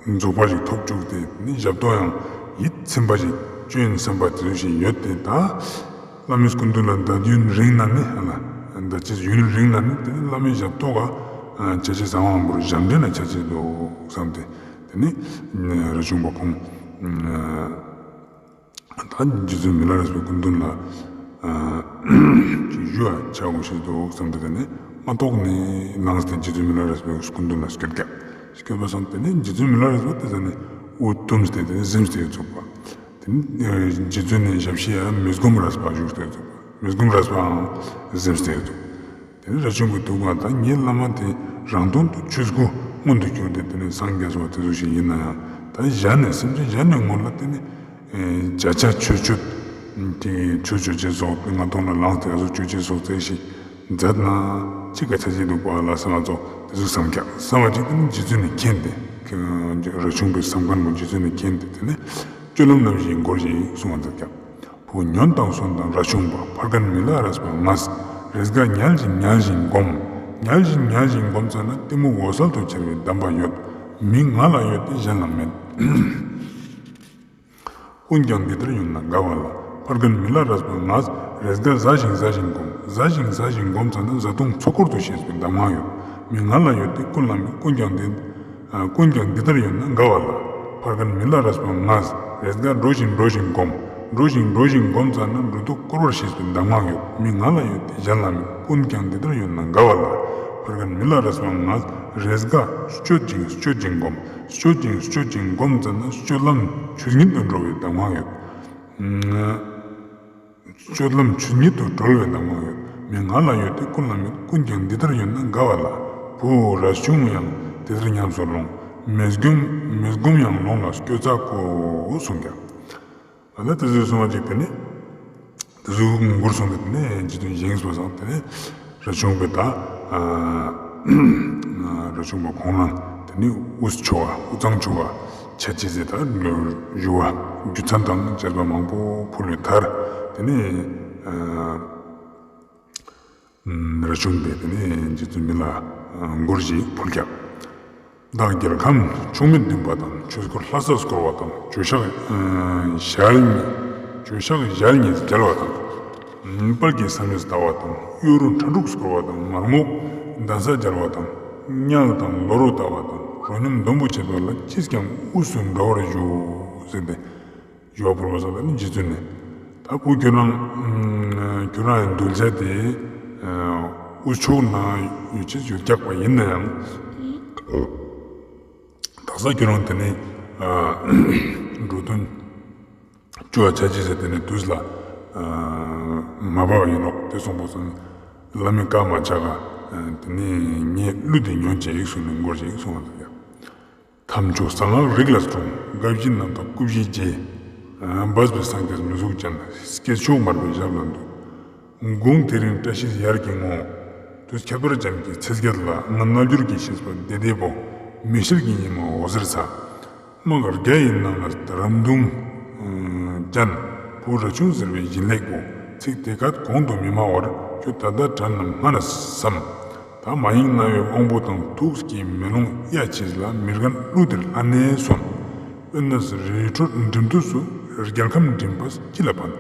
རྫོགས་པ་ཞིག་ཐོབ་བཅུག་སྟེ་དེ་ནི་ཞབས་ཏོག་ཡང་ཡིད་ཚིམ་པ་ཞིག་སྤྱོད་ཡིན་བསམ་པ་དེ་ཚོ་ཞིག་ཡོད་དེ་ད་བླ་མའི་སྐུ་མདུན་ལ་བསྡད་ཡུན་རིང་ན་ནི་ཨ་ལ་བསྡད་ཅེས་ཡུན་རིང་ན་ནི་དེ་ནི་བླ་མའི་ཞབས་ཏོག་ག་བྱ་བྱེད་བཟང་བ་མང་པོར་ཞབས་འདྲེན་ལ་བྱ་བྱེད་འདུག་བསམ་སྟེ་དེ་ནི་རས་ཆུང་པ་ཁོང་། ད་རྗེ་བཙུན་མི་ལ་རས་པའི་སྐུ་མདུན་ལ་ཅིག་ཞུ་བ་བྱ་དགོས་ཤེས་འདུག་བསམ་སྟེ་དེ་ནས་མ་གཏོགས་ནས་ལངས་ཏེ་རྗེ་བཙུན་མི་ལ་རས་པའི་སྐུ་མདུན་ལ་སྐྱོད་ཀྱག་སྐྱོད་པ་སང་དེ་ནས་རྗེ་བཙུན་མི་ལ་རས་པ་དེ་ཟ་ནས་དབུ་བཏུམས་ཏེ་དེ་ནས་གཟིམས་ཏེ་བཙུགས་པ། དེ་ནས་རྗེ་བཙུན་ནས་ཞབས་ཕྱི་ཡ་མི་སྒོམ་རས་པ་བཞུགས་ཏེ་བཙུགས་པ། མི་སྒོམ་རས་པའང་གཟིམས་ཏེ་བཙུགས། དེ་ནས་རས་ཆུང་པའི་ཐུགས་དགོངས་ད་ངའི་བླ་མ་དེ་རང་དོན་དུ་ཆོས་སྐུ་མངོན་དུ་གྱུར་ཏེ་དེ་ནས་སངས་རྒྱས་པ་དེ་ཚོ་ཞིག་ཡིན་ན་ཡང་ད་གཞན་ནས་སེམས་ཅན་གཞན་ནས་སྔོན་ལ་དེ་ནས་བརྒྱ་ཆ་ཆོས་སྤྱོད་ དེ་ཆོས་ཆོས་ཅན་སོགས་ང་ཐོག་ལ་ལངས་ཏེ་ང་ཚོ་ཆོས་ཅན་སོགས་བཙལ་ཞིག་མཛད་ན་ཅི་ག་ཆ་ཅི་འདུག་པ་ལ་བསམ་ལ་ཚོ་དེ་ཚོ་བསམ་ཀྱང་བསམ་པ་ཅིག་དེ་ནི་རྗེ་བཙུན་ནས་མཁྱེན་ཏེ། རས་ཆུང་པའི་བསམ་མཁན་པོ་རྗེ་བཙུན་ནས་མཁྱེན་ཏེ་དེ་ནས་སྤྱོད་ལམ་རྣམ་བཞིའི་སྒོར་ཞིག་གསུང་བ་མཛད་ཀྱང་། བུ་ཉོན་དང་སུན་དང་རས་ཆུང་པ། ཕར་ཁ་མི་ལ་རས་པ་ང་། རེས་འགའ་ཉལ་ཞིང་ཉལ་ཞིང་སྒོམ། ཉལ་ཞིང་ཉལ་ཞིང་སྒོམ་ཙམ་ན་གཏི་མུག་འོད་གསལ་དུ་འཆར་བའི་གདམས་པ་ཡོད། མི་ང་ལ་ཡོད་དེ་གཞན་ལ་མེད། ཀུན་ཀྱང་འདི་ལྟར་ཡོད་ན་དགའ་བ་ལ། ཕར་ཁ་མི་ལ་རས་པ་ང་། རེས་འགའ་ཟ་ཞིང་ཟ་ཞིང་སྒོམ། ཟ་ཞིང་ཟ་ཞིང་སྒོམ་ཙམ་ན་བཟའ་བཏུང་ཚོགས་འཁོར་དུ་ཞེས་པའི་གདམས་ངག་ཡོད། མི་ང་ལ་ཡོད་དེ་ཀུན་ལ་མེད། ཀུན་ཀྱང་འདི། ཀུན་ཀྱང་འདི་ལྟར་ཡོད་ན་དགའ་བ་ལ། ཕར་ཁ་མི་ལ་རས་པ་ང་། རེས་འགའ་འགྲོ་ཞིང་འགྲོ་ཞིང་སྒོམ། འགྲོ་ཞིང་འགྲོ་ཞིང་སྒོམ་ཙམ་ན་འགྲོ་དུས་བསྐོར་བར་ཤེས་པའི་གདམས་ངག་ཡོད། མི་ང་ལ་ཡོད་དེ་གཞན་ལ་མེད། ཀུན་ཀྱང་འདི་ལྟར་ཡོད་ན་དགའ་བ་ལ། ཕར་ཁ་མི་ལ་རས་པ་ང་། རེས་འགའ་སྤྱོད་ཅིང་སྤྱོད་ཅིང་སྒོམ། སྤྱོད་ཅིང་སྤྱོད་ཅིང་སྒོམ་ཙམ་ན་སྤྱོད་ལམ་ཆོས་ཉིད་དུ་འགྲོ་བའི་གདམས་ངག་ཡོད། སྤྱོད་ལམ་ཆོས་ཉིད་དུ་གྲོལ་བའི་གདམས་ངག་ཡོད། མི་ང་ལ་ཡོད་དེ་ཀུན་ལ་མེད། ཀུན་ཀྱང་འདི་ལྟར་ཡོད་ན་དགའ་བ་ལ། བུ་རས་ཆུང་ཡང་དེ་ལྟར་ཉམས་སུ་ལོངས། མི་སྒོམ་མི་སྒོམ་ཡང་ལོངས་ལ་སྐྱོ་ཚ་གོ་གསུངས་ཀྱང་། ཨ་ལ་དེ་ཚོའི་གསུང་བ་ཅིག་དེ་ནི། དེ་ཚོའི་མགུར་གསུང་གི་དེ་ནི་རྗེ་བཙུན་བཞེངས་སུ་བཟང་དེ་ནི། རས་ཆུང་པའི་ད། རས་ཆུང་པ་ཁོང་རང་དེ་ནི་དབུས་ཆོ་ག་དབུས་གཙང་ཆོ་ག་ཆ་ཅི་ཟེར་ད་ཞུ་བ་རྒྱུ་མཚན་དང་བཅས་པ་མང་པོ་ཕུལ་བའི་མཐར་དེ་ནི་རས་ཆུང་པས་དེ་ནི་རྗེ་བཙུན་མི་ལ་མགུར་ཞིག་ཕུལ་ཀྱང་། བདག་རྒྱལ་ཁམས་ཕྱོགས་མེད་འདུན་པ་དང་། ཆོས་འཁོར་ལྷ་ས་བསྐོར་བ་དང་། ཇོ་ཤཱཀ་ཨ་ཞལ་ཉེ་ཇོ་ཤཱཀ་ཞལ་ཉེ་རྒྱལ་བ་དང་། དཔལ་གྱི་བསམ་ཡས་ལྟ་བ་དང་། གཡོ་རུ་ཁྲ་འབྲུག་བསྐོར་བ་དང་། མར་རྔོག་གདན་ས་རྒྱལ་བ་དང་། གཉལ་དང་ལོ་རུ་ལྟ་བ་དང་། རོ་སྙོམས་སྡོང་བུ་བྱེད་པ་ལ། ཅིས་ཀྱང་དབུས་སུ་འགྲོ་བར་ཞུ། ཟེར་ཏེ། ཞུ་བ་ཕུལ་བ་སོགས་ལ་ནི་རྗེ་བཙུན་ནས། ད་བུ་ཁྱོད་རང་ཁྱོད་རང་ཡང་གདུལ་བྱ་དེ་དབུས་ཕྱོགས་ན་ཡོད་ཅེས་ཡོད་རྒྱག་པ་ཡིན་ན་ཡང་། དག་ས་ཁྱོད་རང་དེ་ནས་འགྲོ་དོན་བཅོ་བ་བྱ་ཅི་ཟེར་དེ་ནས་དུས་ལ་མ་བབ་ཡིན་ནོག་དེ་གསུངས་པ་སོང་། བླ་མའི་བཀའ་མ་ཆག་ག་དེ་ནས་ངས་གླུ་དེ་ཉོན་ཅིག་གསུངས་ནས་མགུར་ཅིག་གསུངས་པ་དང་། ཐབས་མཆོག་གསང་སྔགས་རིགས་ལ་འཁྲུངས། དགའ་བཞི་རྣམ་དག་སྐུ་བཞིའི་རྗེ། འབར་བའི་སངས་རྒྱས་མི་གཟུགས་ཅན། སྐྱེས་མཆོག་དམར་པོའི་ཞབས་ལ་འདུད། དགུང་དེ་རིང་བཀྲ་ཤིས་ཡར་གྱི་ངོ་། དུས་ཁྱད་པར་ཅན་གྱི་ཚེས་བརྒྱད་ལ། ང་རྣལ་འབྱོར་གྱི་བཤེས་པ་བདེ་བདེ་པོ། མི་ཤེས་ཀྱི་ཉི་མ་འོད་ཟེར་ཚ། དམག་བརྒྱ་ཡི་ནང་ལ་རམ་དུང་ཅན། བུ་རས་ཆུང་ཟེར་བའི་བཞིན་ལེགས་པོ། ཚིག་དེ་སྐད་གོང་དུ་མི་སྨྲ་བར། ཁྱོད་ད་ལྟ་དྲན་ནམ་སྔ་ན་བསམ། ད་མ་ཡེངས་རྣ་བའི་དབང་པོ་དང་། ཐུགས་ཀྱི་མེ་ལོང་གཡའ་ཕྱིས་ལ། མི་རྒན་གླུ་འདིར་ལྷན་ནེ་གསོན། དཔེར་ན་རི་ཁྲོད་འགྲིམ་དུས་སུ། རྒྱལ་ཁམས་འགྲིམ་པ་ཅི་ལ་ཕན།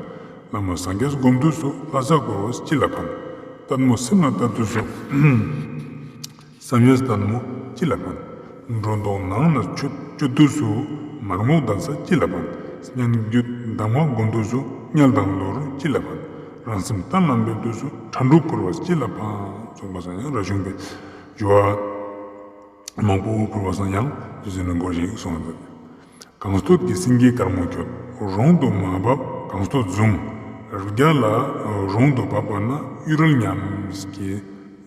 བླ་མ་སངས་རྒྱས་སྒོམ་དུས་སུ། ལྷ་ས་བསྐོར་བ་ཅི་ལ་ཕན། ལྟད་མོ་སེམས་ལ་ལྟ་དུས་སུ། བསམ་ཡས་ལྟད་མོ་ཅི་ལ་ཕན། འགྲོ་ལྡོག་ནང་ན་སྤྱོད་སྤྱོད་དུས་སུ། མར་རྔོག་གདན་ས་ཅི་ལ་ཕན། སྙན་བརྒྱུད་གདམས་ངག་སྒོམ་དུས་སུ། གཉལ་དང་ལོ་རུ་ཅི་ལ་ཕན། རང་སེམས་གཏན་ལ་འབེབས་དུས་སུ། ཁྲ་འབྲུག་བསྐོར་བ་ཅི་ལ་ཕན། གསུངས་པ་སང་ཡང་རས་ཆུང་པས་ཞུ་བ་མང་པོ་ཕུལ་བ་སང་ཡང་རྗེ་བཙུན་ནས་མགུར་ཞིག་གསུངས་པ་དང་། གངས་སྟོད་ཀྱི་སེང་གེ་དཀར་མོ་ཁྱོད། རོང་དུ་མ་བབས་གངས་སྟོད་བཟུང་། རྒྱ་ལ་རོང་དུ་བབས་པ་ན། གཡུ་རལ་ཉམས་ཀྱིས་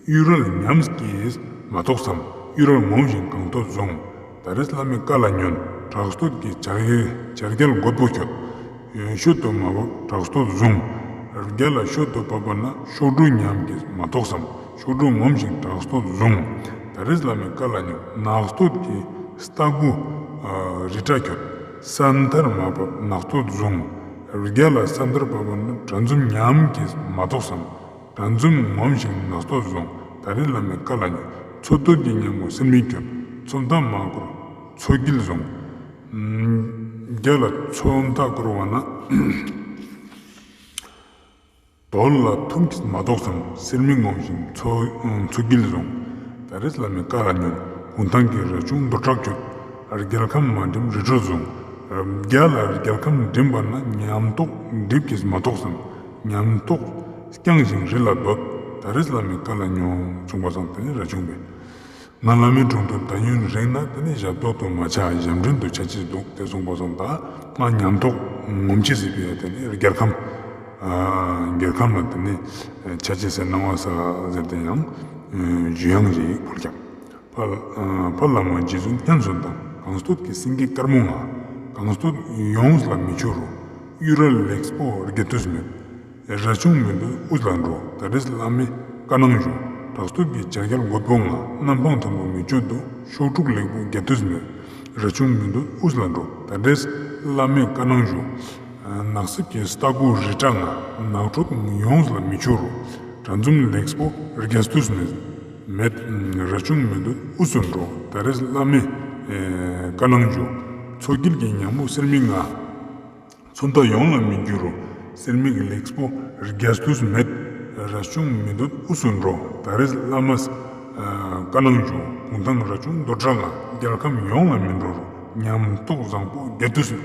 གཡུ་རལ་ཉམས་ཀྱིས་མ་ཐོགས་སམ། གཡུ་རལ་ངོམ་ཞིང་གངས་སྟོད་བཟུང་། ད་རེས་བླ་མའི་བཀའ་ལ་ཉོན། བྲག་སྟོད་ཀྱི་བྱ་རྒྱལ་བྱ་རྒྱལ་རྒོད་པོ་ཁྱོད། ཤོད་དུ་མ་བབས་བྲག་སྟོད་བཟུང་། རྒྱ་ལ་ཤོད་དུ་བབས་པ་ན། གཤོག་སྒྲོ་ཉམས་ཀྱིས་མ་ཐོགས་སམ། གཤོག་སྒྲོ་ངོམ་ཞིང་བྲག་སྟོད་བཟུང་། ད་རེས་བླ་མའི་བཀའ་ལ་ཉོན། ནགས་སྟོད་ཀྱི་རྟ་མགོ་རི་བྲག་ཁྱོད། ས་མཐར་མ་བབས་ནགས་སྟོད་བཟུང་། རྒྱ་ལ་ས་མཐར་བབས་པ་ན། གྲྭ་འཛོམས་ཉམས་ཀྱིས་མ་ཐོགས་སམ། གྲྭ་འཛོམས་ངོམ་ཞིང་ནགས་སྟོད་བཟུང་། ད་རེས་བླ་མའི་བཀའ་ལ་ཉོན། མཚོ་སྟོད་ཀྱི་ཉ་མོ་སེར་མིག་ཁྱོད། མཚོ་མཐའ་མ་བསྐོར་མཚོ་དཀྱིལ་བཟུང་། རྒྱ་ལ་མཚོ་མཐའ་བསྐོར་བ་ན། རྡོ་ལ་ཐུམ་གྱིས་མ་ཐོགས་སམ། སེར་མིག་ངོམ་ཞིང་མཚོ་མཚོ་དཀྱིལ་བཟུང་། ད་རེས་བླ་མའི་བཀའ་ལ་ཉོན། གུང་ཐང་གི་རས་ཆུང་འབུར་བྲག་ཁྱོད། རྒྱལ་ཁམས་མ་འགྲིམ་རི་ཁྲོད་བཟུང་། རྒྱ་ལ་རྒྱལ་ཁམས་འགྲིམ་པ་ན། ཉམས་རྟོགས་གྲིབ་ཀྱིས་མ་ཐོགས་སམ། ཉམས་རྟོགས་བརྐྱང་ཞིང་རི་ལ་སྡོད། ད་རེས་བླ་མའི་བཀའ་ལ་ཉོན། གསུངས་པ་སང་དེ་ནས་རས་ཆུང་པས། ང་བླ་མའི་དྲུང་དུ་ད་ཡུན་རིང་ན། དེ་ནས་ཞབས་ཏོག་ཏུ་མ་ཆགས། ཞབས་འདྲེན་དུ་ཆ་ཅེས་འདུག་དེ་གསུངས་པ་སོང་། ད་ང་ཉམས་རྟོགས་ངོམ་ཅེས་ཟེར་བའི་དེ་ནས་རྒྱལ་ཁམས། རྒྱལ་ཁམས་ལ་དེ་ནས་ཆ་ཅེས་ཟེར། སྣང་བ་ས་ཟེར་དེ་ཡང་ཞུ་ཡང་རེད་ཕུལ་ཀྱང་། ཕ་ཕ་བླ་མ་རྗེ་བཙུན་སྙན་སོང་དང་། གངས་སྟོད་ཀྱི་སེང་གེ་དཀར་མོ་ང་། གངས་སྟོད་ཡོངས་ལ་མི་ཆུ་རུ། གཡུ་རལ་ལེགས་པོ་རྒྱས་དུས་མེད། རས་ཆུང་མི་འདོད་དབུས་ལ་འགྲོ། ད་རེས་བླ་མས་བཀའ་གནང་ཞུ། བྲག་སྟོད་ཀྱི་བྱ་རྒྱལ་རྒོད་པོ་ང་། གནམ་འཕང་མཐོན་པོ་མི་སྤྱོད་དོ། གཤོག་དྲུག་ལེགས་པོ་རྒྱས་དུས་མེད། རས་ཆུང་མི་འདོད་དབུས་ལ་འགྲོ། ད་རེས་བླ་མས་བཀའ་གནང་ཞུ། ནགས་གསེབ་ཀྱི་རྟ་ཁུག་རི་བྲག་ང་། ནགས་ཁྲོད་ཡོངས་ལ་མི་ཆོས་རོ། གྲ་འཛོམས་ལེགས་པོ་རྒྱས་དུས་མེད། མེད། རས་ཆུང་མི་འདོད་དབུས་སུ་འགྲོ། ད་རེས་བླ་མས་བཀའ་གནང་ཞུ། མཚོ་དཀྱིལ་གྱི་ཉ་མོ་གསེར་མིག་ང་། མཚོན་རྟགས་ཡོངས་ལ་མི་འགྱུར་རོ། གསེར་མིག་ལེགས་པོ་རྒྱས་དུས་མེད། རས་ཆུང་མི་འདོད་དབུས་སུ་འགྲོ། ད་རེས་བླ་མས་བཀའ་གནང་ཞུ། གུང་ཐང་རས་ཆུང་རྡོར་བྲག་ལ། རྒྱལ་ཁམས་ཡོངས་ལ་མི་འགྲོ་རོ། ཉམས་རྟོགས་བཟང་པོ་རྒྱས་དུས།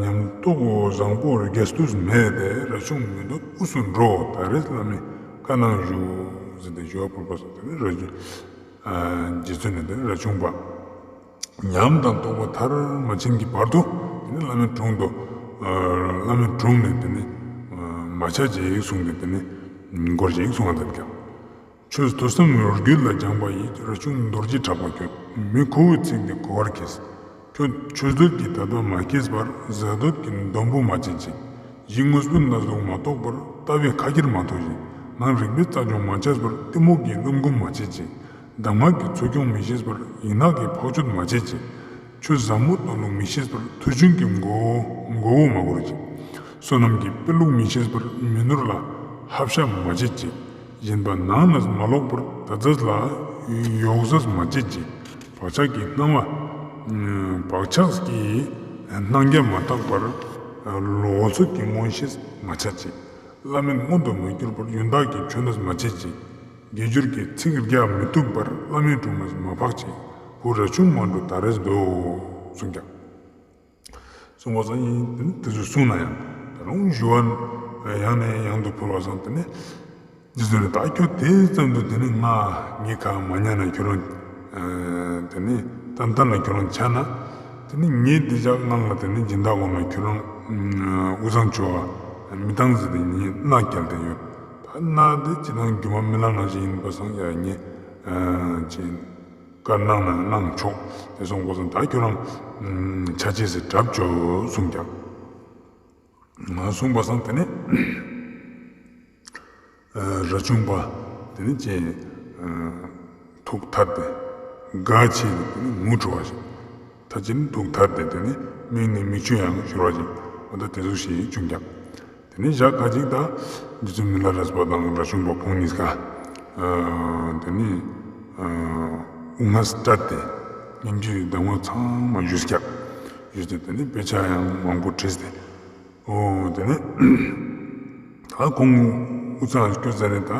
ཉམས་རྟོགས་བཟང་པོ་རྒྱས་དུས་མེད་དེ། རས་ཆུང་མི་འདོད་དབུས་སུ་འགྲོ། ད་རེས་བླ་མས་བཀའ་གནང་ཞུ། ཟེར་ཏེ་ཞུ་བ་ཕུལ་བ་སོང་། དེ་ནས་རས་ཆུང་། རྗེ་བཙུན་ནས་དེ་ནས་རས་ཆུང་པ། ཉམས་དང་རྟོགས་པ་མཐར་མ་ཕྱིན་གྱི་བར་དུ། དེ་ནས་བླ་མའི་དྲུང་དུ། བླ་མའི་དྲུང་ནས་དེ་ནས། མ་ཆགས་ཅིག་གསུངས་ཏེ་དེ་ནས། མགུར་ཞིག་གསུང་བ་དང་འདྲ། ཆོས་ཐོས་བསམ་རྒྱུད་ལ་སྦྱངས་པ་ཡིས། རས་ཆུང་རྡོ་རྗེ་གྲགས་པ་ཁྱོད། མི་ཁོ་བོའི་ཚིག་འདི་གོ་བར་གྱིས། ཁྱོད་ཆོས་འདོད་ཀྱི་དད་པ་མ་སྐྱེས་པར། གཟའ་འདོད་ཀྱི་འདོན་པོ་མ་བྱེད་ཅིག། གཞི་དངོས་པོའི་སྣ་ཚོགས་མ་རྟོགས་པར། ལྟ་བའི་ཁ་ཁྱེར་མ་ཐོགས་ཤིག། ནང་རིག་པའི་རྩལ་སྦྱོང་མ་བྱས་པར། གཏི་མུག་གི་རློམ་སྒོམ་མ་བྱེད་ཅིག། གདམས་ངག་གི་འཚོ་སྐྱོང་མི་ཤེས་པར། ཡན་ལག་གི་འཕགས་མཆོག་མ་བྱེད་ཅིག། ཆོས་ཟབ་མོ་སྟོན་ལུགས་མི་ཤེས་པར། མཐུ་ཆུང་གི་མགོ་བོ་མགོ་བོ་མ་བོར་ཅིག། བསོད་ནམས་ཀྱི་དཔེ་ལུགས་མི་ཤེས་པར། མི་ནོར་ལ་ཧབ་ཤ་མ་བྱེད་ཅིག། སྦྱིན་པ་ནང་ན་མ་ལོག་པར། ད་ཚ་ལ་ཡོག་ཟས་མ་བྱེད་ཅིག། བག་ཆགས་ཀྱི་སྣང་བ། བག་ཆགས་ཀྱི་སྣང་རྒྱ་མ་དག་པར། ལོག་འཚོ་གི་མངོན་ཤེས་མ་བྱ་ཅིག། བླ་མེད་མངོན་དུ་མ་གྱུར་པར། ཡོན་བདག་གི་ཆོས་ནོར་མ་བྱེད་ཅིག། དགེ་སྦྱོར་གྱི་ཚིག་རྒྱག་མི་ཐུབ་པར། བླ་མའི་དྲུང་ནས་མ་འཕགས་ཅིག། བུ་རས་ཆུང་མ་འགྲོ་ད་རེས་སྡོད། གསུངས་ཀྱང་། གསུངས་པ་སང་ཡིན། དེ་ནི་དེ་ཚོ་གསུངས་ན་ཡང་། ད་རུང་ཞུ་བ་ཡང་ནས་ཡང་དུ་ཕུལ་བ་སང་། དེ་ནི་རྗེ་བཙུན་ནས་ད་ཁྱོད་དེ་ཙམ་དུ་དེ་ནི་ང་ངའི་ཁ་མ་ཉན་ན་ཁྱོད་རང་། དེ་ནི་ཏན་ཏན་ལ་ཁྱོད་རང་ཆགས་ན། དེ་ནི་ངས་འདི་ཅག་སྔོན་ལ་དེ་ནི་སྦྱིན་བདག་འོང་ན་ཁྱོད་རང་དབུས་གཙང་ཕྱོགས་མི་བཏང་ཟེར་ཏེ་ངས་མནའ་བསྐྱལ་ཏེ་ཡོད། ད་མནའ་དེ་ཅི་ནང་རྒྱུ་མ་མི་ལང་ན་ཞིག་ཡིན་པ་སང་ཡ་ངས་ཅི། བཀའ་གནང་ན་གནང་ཆོག་དེ་གསུངས་པ་སང་། ད་ཁྱོད་རང་ཆ་ཅེས་སི་གྲབས་ཅོ་གསུངས་ཀྱང་། ང་གསུངས་པ་སང་། དེ་ནས་རས་ཆུང་པ་དེ་ནས་ཅེས་ཐུགས་ཐད་དེ་དགའ་ཆེ་དེ་ནས་ངུ་བྲོ་བ་ཞིག། ད་ཅི་ནས་ཐུགས་ཐད་དེ་དེ་ནས་མིག་ནས་མིག་ཆུ་ཡང་ཤོར་བ་ཞིག། འོ་ད་དེ་ཚོ་ཞིག་བྱུང་ཀྱང་། དེ་ནས་ཞག་ཁ་ཅིག་ད་རྗེ་བཙུན་མི་ལ་རས་པ་དང་རས་ཆུང་པ་ཁོང་གཉིས་ཀ་དེ་ནས་དབུ་སྔ་སྤྲད་དེ་སྙན་བརྒྱུད་གདམས་ངག་ཚང་མ་ཞུས་ཀྱང་། ཞུས་ཏེ་དེ་ནས་དཔེ་ཆ་ཡང་མང་པོ་བྲིས་ཏེ། འོ་དེ་ནས་ད་ཁོང་དབུས་གཙང་སྐྱོད་ཟེར་ནས་ད་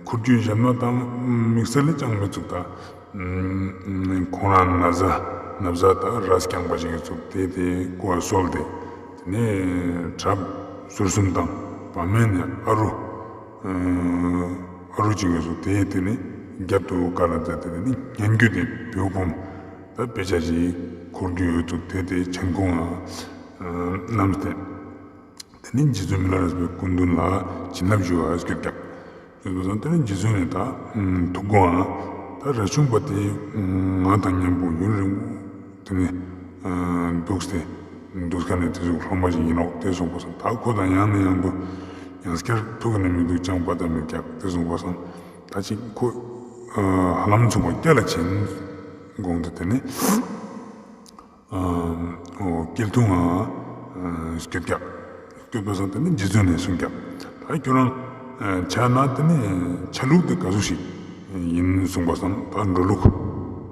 འཁོར་རྒྱུག་གཞན་མ་དང་དམིགས་བསལ་ལས་ཅང་མི་ཚུགས་ད། ཁོང་རང་ན་བཟའ་ན་བཟའ་དང་རས་རྐྱང་པ་ཞིག་གིས་བཙུགས་ཏེ་དེ་སྐུ་བ་གསོལ་ཏེ། དེ་ནས་གྲབས་ཟུར་གསུམ་དང་བ་མེན་ནས་ཨ་རུ། ཨ་རུ་ཅིག་གིས་བཙུགས་ཏེ་དེ་ནས་རྒྱབ་ཏུ་ཀ་ལ་མཛད་དེ་དེ་ནས་སྙན་བརྒྱུད་དེ་བོད་བུམ་ད་དཔེ་ཆ་ཞིག་འཁོར་རྒྱུག་བཙུགས་ཏེ་དེ་མཆན་ཁུང་ང་བསྣམས་ཏེ། དེ་ནས་རྗེ་བཙུན་མི་ལ་རས་པའི་སྐུ་མདུན་ལ་བྱིན་རླབས་ཞུ་བར་སྐྱོད་ཀྱང་། སྐྱོད་པ་སང་དེ་ནས་རྗེ་བཙུན་ནས་ད་ཐུགས་དགོངས་ཨ། ད་རས་ཆུང་པ་དེ་ང་དང་མཉམ་པོ་ཡུན་རིང་པོ་དེ་ནས་འདུག་སྟེ་འདུག་ཁ་ནས་དེ་ཚོ་ལྷོད་མ་ཞིག་ཡིན་ནོག་དེ་གསུངས་པ་སང་། ད་ཁོ་དང་ཡང་ནས་ཡང་དུ་ཡང་སྐྱར་ཐུག་ནས་མི་འདུག་ཅང་པ་ད་མི་རྒྱག་དེ་གསུངས་པ་སང་། ད་ཅིག་ཁོ་ཧ་ལམ་མཚུངས་པ་སྐྱ་ལ་ཕྱིན་དགོངས་ཏེ་དེ་ནས། སྐྱིལ་ཐུང་ང་སྐྱོད་ཀྱང་། སྐྱོད་པ་སང་དེ་ནས་རྗེ་བཙུན་ནས་གསུངས་ཀྱང་། ད་ཁྱོད་རང་ཆ་ན་དེ་ནས་ཆ་ལུགས་དེ་ག་ཟུག་ཞིག་ཡིན་གསུངས་པ་སང་། ད་འགྲོ་ལུགས།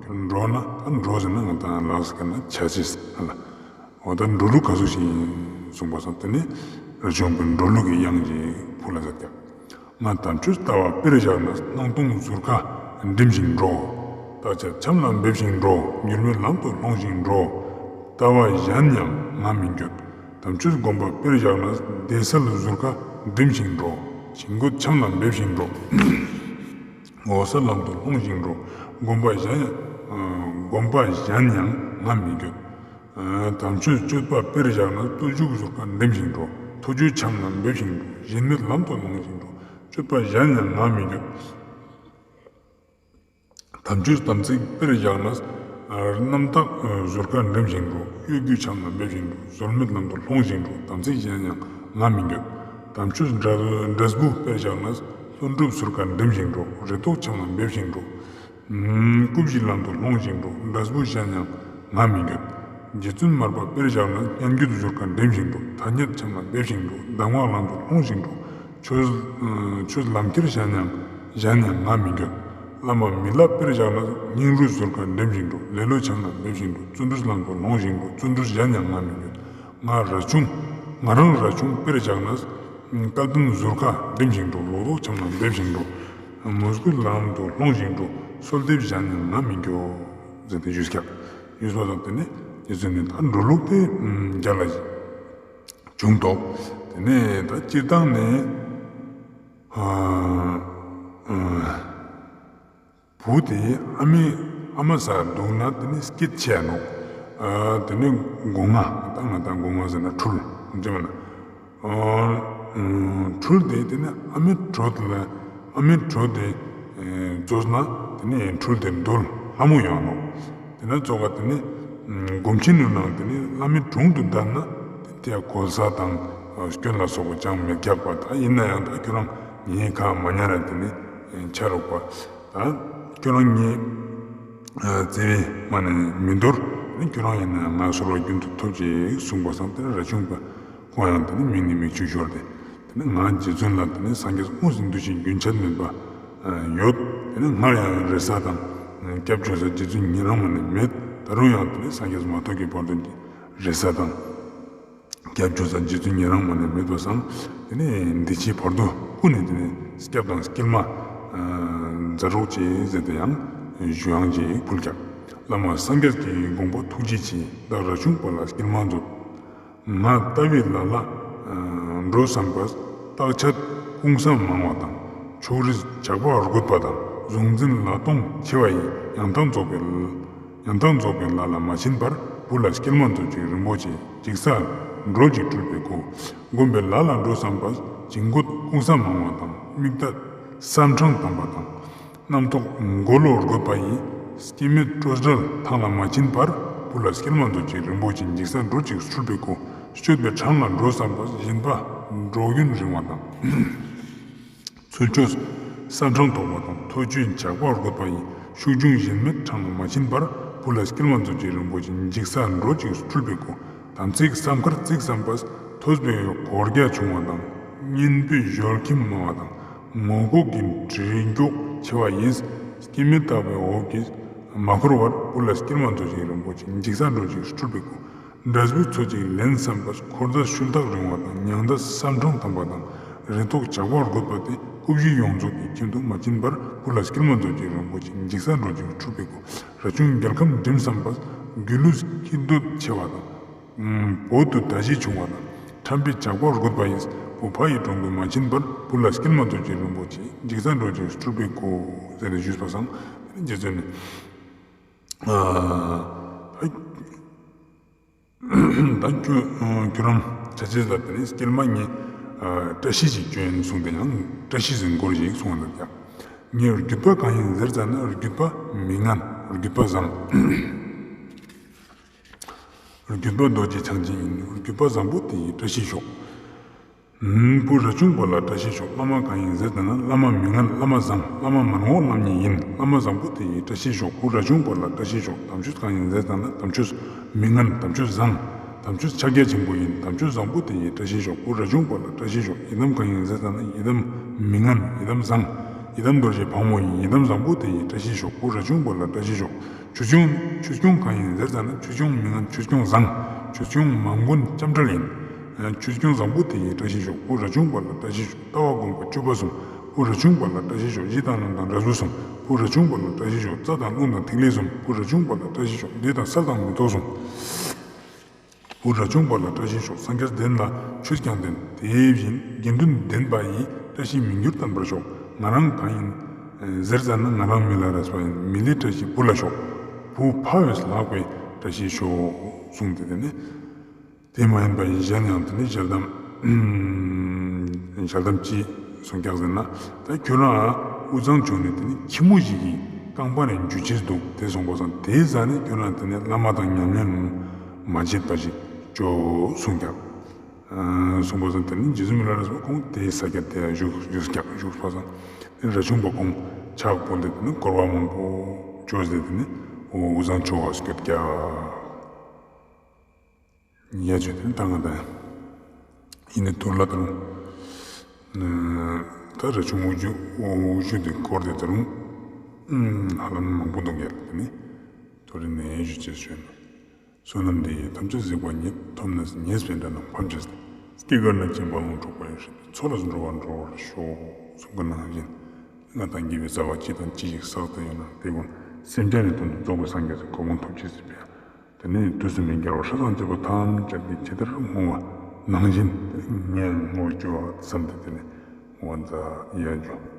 ཁྱོད་འགྲོ་ན་ད་འགྲོ་ཟེར་ན་ང་ད་ལགས་ཟེར་ན་ཆ་ཅེས་ལ། འོ་ད་འགྲོ་ལུགས་ག་ཟུག་ཞིག་ཡིན་གསུངས་པ་སང་། དེ་ནས་རས་ཆུང་པའི་འགྲོ་ལུགས་ཀྱི་དབྱངས་ཀྱི་ཕུ་ལ་ཟེར་ཀྱང་། ང་དམ་ཆོས་ལྟ་བ་དཔེར་བཞག་ན། སྣང་སྟོང་ཟུར་ཁ་འགྲིམ་ཞིང་འགྲོ། རྟག་ཆད་ཆམ་ལ་འབེབས་ཤིང་འགྲོ། འགྱུར་མེད་ལམ་དུ་ལྷུང་ཞིང་འགྲོ། ལྟ་བ་གཞན་ཡང་ང་མི་འགྱོད། དམ་ཆོས་སྒོམ་པ་དཔེར་བཞག་ན། བདེ་གསལ་ཟུར་ཁ་འགྲིམ་ཞིང་འགྲོ། བྱིང་རྒོད་ཆམ་ལ་འབེབས་ཤིང་འགྲོ། འོད་གསལ་ལམ་དུ་ལྷུང་ཞིང་འགྲོ། སྒོམ་པ་གཞན་ཡང་། སྒོམ་པ་གཞན་ཡང་ང་མི་འགྱོད། དམ་ཆོས་སྤྱོད་པ་དཔེར་བཞག་ན། སྟོབས་ཤུགས་ཟུར་ཁ་འགྲིམ་ཞིང་འགྲོ། ཐོ་ཅོའི་ཆམ་ལ་འབེབས་ཤིང་འགྲོ། གཞན་མེད་ལམ་དུ་ལྷུང་ཞིང་འགྲོ། སྤྱོད་པ་གཞན་ཡང་ང་མི་འགྱོད། དམ་ཆོས་དམ་ཚིག་དཔེར་བཞག་ན། རྣམ་དག་ཟུར་ཁ་འགྲིམ་ཞིང་འགྲོ། གཡོ་སྒྱུ་ཆམ་ལ་འབེབས་ཤིང་འགྲོ། བཟོད་མེད་ལམ་དུ་ལྷུང་ཞིང་འགྲོ། དམ་ཚིག་གཞན་ཡང་ང་མི་འགྱོད། དམ་ཆོས་འབྲས་བུ་དཔེར་བཞག་ན། ལྷུན་གྲུབ་ཟུར་ཁ་འགྲིམ་ཞིང་འགྲོ། རེ་དོགས་ཆམ་ལ་འབེབས་ཤིང་འགྲོ། རྐུབ་བཞི་ལམ་དུ་ལྷུང་ཞིང་འགྲོ། འབྲས་བུ་གཞན་ཡང་ང་མི་འགྱོད། རྗེ་བཙུན་མར་པ་དཔེར་བཞག་ན། སྙན་བརྒྱུད་ཟུར་ཁ་འགྲིམ་ཞིང་འགྲོ། ཐ་སྙད་ཆམ་ལ་འབེབས་ཤིང་འགྲོ། གདམས་ངག་ལམ་དུ་ལྷུང་ཞིང་འགྲོ། ཆོས་ཆོས་ལམ་ཁྱེར་གཞན་ཡང་གཞན་ཡང་ང་མི་འགྱོད། བླ་མ་མི་ལ་དཔེར་བཞག་ན། སྙིང་རུས་ཟུར་ཁ་འགྲིམ་ཞིང་འགྲོ། ལེ་ལོ་ཆམ་ལ་འབེབས་ཤིང་འགྲོ། བརྩོན་འགྲུས་ལམ་དུ་ལྷུང་ཞིང་འགྲོ། བརྩོན་འགྲུས་གཞན་ཡང་ང་མི་འགྱོད། ང་ར་ཆུང་། ང་རང་ར་ཆུང་དཔེར་བཞག་ན། སྐལ་ལྡན་ཟུར་ཁ་འགྲིམ་ཞིང་འགྲོ། ལོག་རྟོག་ཆམ་ལ་འབེབས་ཤིང་འགྲོ། མོས་གུས་ལམ་དུ་ལྷུང་ཞིང་འགྲོ། གསོལ་འདེབས་གཞན་ཡང་ང་མི་འགྱོད། ཟེར་ཏེ་ཞུས་ཀྱང་ཡོད་པ་དང་། དེ་ནས་རྗེ་བཙུན་ནས་ད་འགྲོ་ལུགས་དེ་རྒྱ་ལ་བྱུང་འདུག་དེ་ནས་ད་སྤྱིར་བཏང་ནས། ཨ། ཨ། བུ་དེ་ཨ་མའི་ཨ་མ་ཟ་འདུག་ན། དེ་ནི་སྐྱིད་ཆེ་ནོ། ཨ། དེ་ནི་སྒོ་ང་། ད་ང་ད་སྒོ་ང་ཟེར་ན་འཁྲུལ་ཅེས་མ་ན། ཨ། ཨ། འཁྲུལ་དེ་དེ་ནི་ཨ་མའི་དྲོད་ལ། ཨ་མའི་དྲོད་དེ་རྩོལ་ན། དེ་ནི་འཁྲུལ་དེ་འདོད་ལྷ་མོ་ཡོང་ནོ། དེ་ན་ཙོག་ག་དེ་ནི་སྒོམ་ཆེན་ནུ་ནང་དེ་ནི་བླ་མའི་དྲུང་དུ་བསྡད་ན། དེ་གོལ་ས་དང་སྐྱོན་ལ་སོགས་པ་ཅང་མི་རྒྱག་པ། ད་ཡིན་ན་ཡང་ད་ཁྱོད་རང་ངའི་ཁ་མ་ཉན་ར། དེ་ནི་ཆ་རོགས་པ། ད་ཁྱོད་རང་ངའི་བརྩེ་བའི་མ་ནས་མི་འདོར། ཁྱོད་རང་ཡིན་ན་ང་གསོལ་བ་རྒྱུན་དུ་ཐོབ་ཅིག་གསུངས་པ་སང་། དེ་ནས་རས་ཆུང་པ་ཁོང་ཡང་དེ་ནི་མིག་ནས་མིག་ཆུ་ཤོར་ཏེ། དེ་ནི་ང་རྗེ་བཙུན་ལ་དེ་ནི་སངས་རྒྱས་དངོས་སུ་འདུ་ཞིང་རྒྱུན་ཆད་མེད་པ་ཡོད། དེ་ནི་སྔར་ཡང་རེ་ས་དང་སྐྱབས་བཅོལ་ས་རྗེ་བཙུན་ཉན་རང་མ་ནས་མེད། ད་རུང་ཡང་དེ་ནི་སངས་རྒྱས་མ་ཐོབ་ཀྱི་བར་དུ་རེ་ས་དང་སྐྱབས་བཅོལ་ས་རྗེ་བཙུན་ཉན་རང་མ་ནས་མེད་པ་སང་། དེ་ནས་འདི་ཕྱིའི་བར་དུ་ཀུན་ནས་དེ་ནས་སྐྱབས་དང་སྐྱེལ་མ་མཛད་རོགས་ཅེས་ཟེར་ཏེ་ཡང་ཞུ་ཡང་ཅིག་ཕུལ་ཀྱང་། བླ་མ་སངས་རྒྱས་ཀྱི་དགོངས་པ་ཐུགས་རྗེ་ཆེ། བདག་རས་ཆུང་པ་ལ་སྐྱེལ་མ་མཛོད། ང་ལྟ་བུའི་ལ་ལ་འགྲོ་བསམ་པས། རྟག་ཆད་སྐུང་ས་མང་བ་དང་། ཕྱོགས་རིས་ཇག་པ་རྒོད་པ་དང་། གཟུང་འཛིན་ལ་གཏོང་ཆེ་བ་ཡི། ཡང་དག་རྫོགས་པའི་ཡང་དག་རྫོགས་པའི་ལ་ལ་མ་ཕྱིན་པར། བུ་ལ་སྐྱེལ་མ་མཛོད་ཅིག་རིན་པོ་ཆེ། འཇིགས་སར་འགྲོ་ཅིག་སྤྲུལ་པའི་སྐུ། བསྒོམས་པའི་ལ་ལ་འགྲོ་བསམ་པས། བྱིང་རྒོད་སྐུང་ས་མང་བ་དང་། མིག་ལྟ་སར་འཕྲང་དམ་པ་དང་། རྣམ་རྟོག་མགོ་ལོག་རྒོད་པ་ཡི། སྐྱེ་མེད་སྤྲོས་བྲལ་ཐང་ལ་མ་ཕྱིན་པར། བུ་ལ་སྐྱེལ་མ་མཛོད་ཅིག་རིན་པོ་ཆེ། འཇིགས་སར་འགྲོ་ཅིག་སྤྲུལ་པའི་སྐུ། སྤྱོད་པའི་འཕྲང་ལ་འགྲོ་བསམ་པས། སྦྱིན་པ་འགྲོ་ཡུན་རིང་བ་དང་། ཚུལ་འཆོས་སར་འཕྲང་དོག་པ་དང་། ཐོས་བཅོས་ཇག་པ་རྒོད་པ་ཡི། ཤུགས་འབྱུང་ཞེན་མེད་འཕྲང་ལ་མ་ཕྱིན་པར། བུ་ལ་སྐྱེལ་མ་མཛོད་ཅིག་རིན་པོ་ཆེ། འཇིགས་སར་འགྲོ་ཅིག་སྤྲུལ་པའི་སྐུ། དམ་ཚིག་བསམ་ཁར་བརྩིགས་བསམ་པས། ཐོས་པའི་གོ་རྒྱ་ཆུང་བ་དང་། སྙན་པའི་གཞོལ་ཁྱིམ་མང་བ་དང་། ངོ་ལྐོག་གི་འདྲེ་མགྱོགས་ཆེ་བ་ཡིས། སྐྱེ་མེད་རྟག་པའི་འོབས་ཀྱིས་མ་འཁོར་བར། བུ་ལ་སྐྱེལ་མ་མཛོད་ཅིག་རིན་པོ་ཆེ། འཇིགས་སར་འགྲོ་ཅིག་སྤྲུལ་པའི་སྐུ། འབྲས་བུ་ཚོ་གཅིག་ལེན་བསམ་པས། འཁོར་མདའ་ཤུལ་ཐག་རིང་བ་དང་། མྱང་མདའ་སར་འཕྲང་དམ་པ་དང་། རེ་དོགས་ཇག་པ་རྒོད་པ་སྟེ། སྐུ་བཞི་ཡོངས་རྫོགས་ཀྱི་ཁྱིམ་དུ་མ་ཕྱིན་པར། བུ་ལ་སྐྱེལ་མ་མཛོད་ཅིག་རིན་པོ་ཆེ། འཇིགས་སར་འགྲོ་ཅིག་སྤྲུལ་པའི་སྐུ། རས་ཆུང་རྒྱལ་ཁམས་འགྲིམ་བསམ་པས། སྒྱུ་ལུས་སྐྱིད་འདོད་ཆེ་བ་དང་། འོག་ཏུ་ད་གཞི་ཆུང་བ་དང་། ཁྲམ་པའི་ཇག་པ་རྒོད་པ་ཡིས། བུ་ཕ་ཡི་དྲུང་དུ་མ་ཕྱིན་པར། བུ་ལ་སྐྱེལ་མ་མཛོད་ཅིག་རིན་པོ་ཆེ། འཇིགས་སར་འགྲོ་ཅིག་སྤྲུལ་པའི་སྐུ། ཟེར་ནས་ཞུས་པ་སང་། རྗེ་བཙུན་ནས། ཨ། ད་ཁྱོད་ཁྱོད་རང་ཆ་ཆེས་ལ་དེ་ནས་སྐྱེལ་མ་ངས་བཀྲ་ཤིས་ཤིག་སྐྱོན་གསུངས་ཏེ། ཡང་བཀྲ་ཤིས་ཟིན་སྐོར་ཞིག་གསུངས་པ་འདུག་ཀྱང་། ངས་བརྒྱུད་པ་གང་ཡིན་ཟེར་ཙམ་ན། བརྒྱུད་པ་མི་ངན། བརྒྱུད་པ་བཟང་། བརྒྱུད་པ་རྡོ་རྗེ་འཆང་ཆེན་ཡིན། བརྒྱུད་པ་བཟང་པོ་དེ་ཡི་བཀྲ་ཤིས་ཤོག། བུ་རས་ཆུང་པ་ལ་བཀྲ་ཤིས་ཤོག། བླ་མ་གང་ཡིན་ཟེར་ཙམ་ན། བླ་མ་མི་ངན་བླ་མ་བཟང་། བླ་མ་མར་ངོ་བླ་མ་ཉིད་ཡིན། བླ་མ་བཟང་པོ་དེ་ཡི་བཀྲ་ཤིས་ཤོག། བུ་རས་ཆུང་པ་ལ་བཀྲ་ཤིས་ཤོག། དམ་ཆོས་གང་ཡིན་ཟེར་ཙམ་ན། དམ་ཆོས་མི་ངན་དམ་ཆོས་བཟང་། དམ་ཆོས་ཕྱག་རྒྱ་ཆེན་པོ་ཡིན། དམ་ཆོས་བཟང་པོ་དེ་ཡི་བཀྲ་ཤིས་ཤོག། བུ་རས་ཆུང་པ་ལ་བཀྲ་ཤིས་ཤོག། ཡི་དམ་གང་ཡིན་ཟེར་ཙམ་ན། ཡི་དམ་མི་ངན་ཡི་དམ་བཟང་། ཡི་དམ་རྡོ་རྗེ་ཕག་མོ་ཡིན། ཡི་དམ་བཟང་པོ་དེ་ཡི་བཀྲ་ཤིས་ཤོག། བུ་རས་ཆུང་པ་ལ་བཀྲ་ཤིས་ཤོག། ཆོས་སྐྱོང་། ཆོས་སྐྱོང་གང་ཡིན་ཟེར་ཙམ་ན། ཆོས་སྐྱོང་མི་ངན་ཆོས་སྐྱོང་བཟང་། ཆོས་སྐྱོང་མ་མགོན་ལྕམ་དྲལ་ཡིན། ཆོས་སྐྱོང་བཟང་པོ་དེ་ཡི་བཀྲ་ཤིས་ཤོག། བུ་རས་ཆུང་པ་ལ་བཀྲ་ཤིས་ཤོག། ལྟ་བ་སྒོམ་པ་སྤྱོད་པ་གསུམ། བུ་རས་ཆུང་པ་ལ་བཀྲ་ཤིས་ཤོག། གཞི་དང་ལམ་དང་འབྲས་བུ་གསུམ། བུ་རས་ཆུང་པ་ལ་བཀྲ་ཤིས་ཤོག། རྩ་དང་རླུང་དང་ཐིག་ལེ་གསུམ། བུ་རས་ཆུང་པ་ལ་བཀྲ་ཤིས་ཤོག། བདེ་དང་གསལ་དང་མི་རྟོག་གསུམ། བུ་རས་ཆུང་པ་ལ་བཀྲ་ཤིས་ཤོག། སངས་རྒྱས་བསྟན་ལ་ཆོས་ཀྱང་བསྟན། དེ་བཞིན་དགེ་འདུན་བསྟན་པ་ཡི། བཀྲ་ཤིས་མི་འགྱུར་བརྟན་པར་ཤོག། ང་རང་གང་ཡིན་ཟེར་ཙམ་ན། ང་རང་མི་ལ་རས་པ་ཡིན། མི་ལའི་བཀྲ་ཤིས་བུ་ལ་ཤོག། བུ་ཕ་བས་ལྷག་པའི་བཀྲ་ཤིས་ཤོག་གསུངས་ཏེ། དེ་ནས་དེ་མ་ཡིན་པ་ཡི་གཞན་ཡང་དེ་ནི་ཞལ་གདམས། ཞལ་གདམས་ཅི་གསུངས་ཀྱང་ཟེར་ན། ད་ཁྱོད་རང་དབུས་གཙང་ཕྱོགས་ནས་དེ་ནི་ཁྱི་མོ་ཞིག་གིས་ རྐང་པ་ནས་འཇུ་བྱེད་འདུག་དེ་སོང་པ་སང་དེའི་ཟ་ནས་ཁྱོད་རང་དེ་ནས་བླ་མ་དང་ཉམས་ལེན་མ་བྱེད་པ་ཞིག་ཅོ་གསུང་ཀྱང་། སོང་པ་སང་དེ་ནས་རྗེ་བཙུན་མི་ལ་རས་པ་ཁོང་དེའི་ས་སྐྱ་དེ་བཞུགས་བཞུགས་ཀྱང་བཞུགས་པ་སང་དེ་རས་ཆུང་པ་ཁོང་ཕྱག་པོ་འདི་དེ་ནས་སྐོར་བ་མང་པོ་ཅོ་ཟེར་དེ་ནས་འོ་དབུས་གཙང་ཕྱོགས་ལ་སྐྱོད་ཀྱང་། ཡ་ཆོས་དེ་ད་ང་དང་ཡིན་ནི་དུ་ལ་དང་། ད་ར་ཆུང་འུ་ཆུ་འུ་ཆུ་དེ་སྐོར་དེ་ད་རུང་ཧ་ལམ་མང་པོ་འདུག་གས་དེ་ནི་དུ་རི་ནས་ཞུ་ཅེས་ཞུ་ན། བསོད་ནམས་འདི་ཡིས་ཐམས་ཅད་གཟིགས་པ་ཉིད། ཐོབ་ནས་ཉེས་པའི་དགྲ་རྣམས་ཕམ་བྱས་ཏེ། སྐྱེ་རྒ་ན་འཆིའི་རྦ་ཀློང་འཁྲུགས་པ་ཡི། མཚོ་ལས་འགྲོ་བ་སྒྲོལ་བར་ཤོག་གསུངས་པ་ནང་བཞིན། ང་དང་དགེ་བའི་རྩ་བ་ཅི་དང་ཅི་ཞིག་བསགས་ཏེ་ཡོད་ན་དེ་ཀུན་སེམས་ཅན་ནི་དོན་དུ་རྫོགས་པའི་སངས་རྒྱས་སུ་གོ་འཕང་ཐོབ་ཅེས་སི་ཕན། དེ་ནས་དུས་གསུམ་མི་འགལ་བར་ཧྲ་ལམ་བྱེད་པ་ཐམས་ཅད་ཀྱི་ཇི་ལྟར་བསྔོ་བ་ནང་བཞིན་ངས་བསྔོ་བ་བསྐྱོད་བསམ་སྟེ་དེ་ནས་བསྔོ་བ་མཛད་ཡ་འཇུ།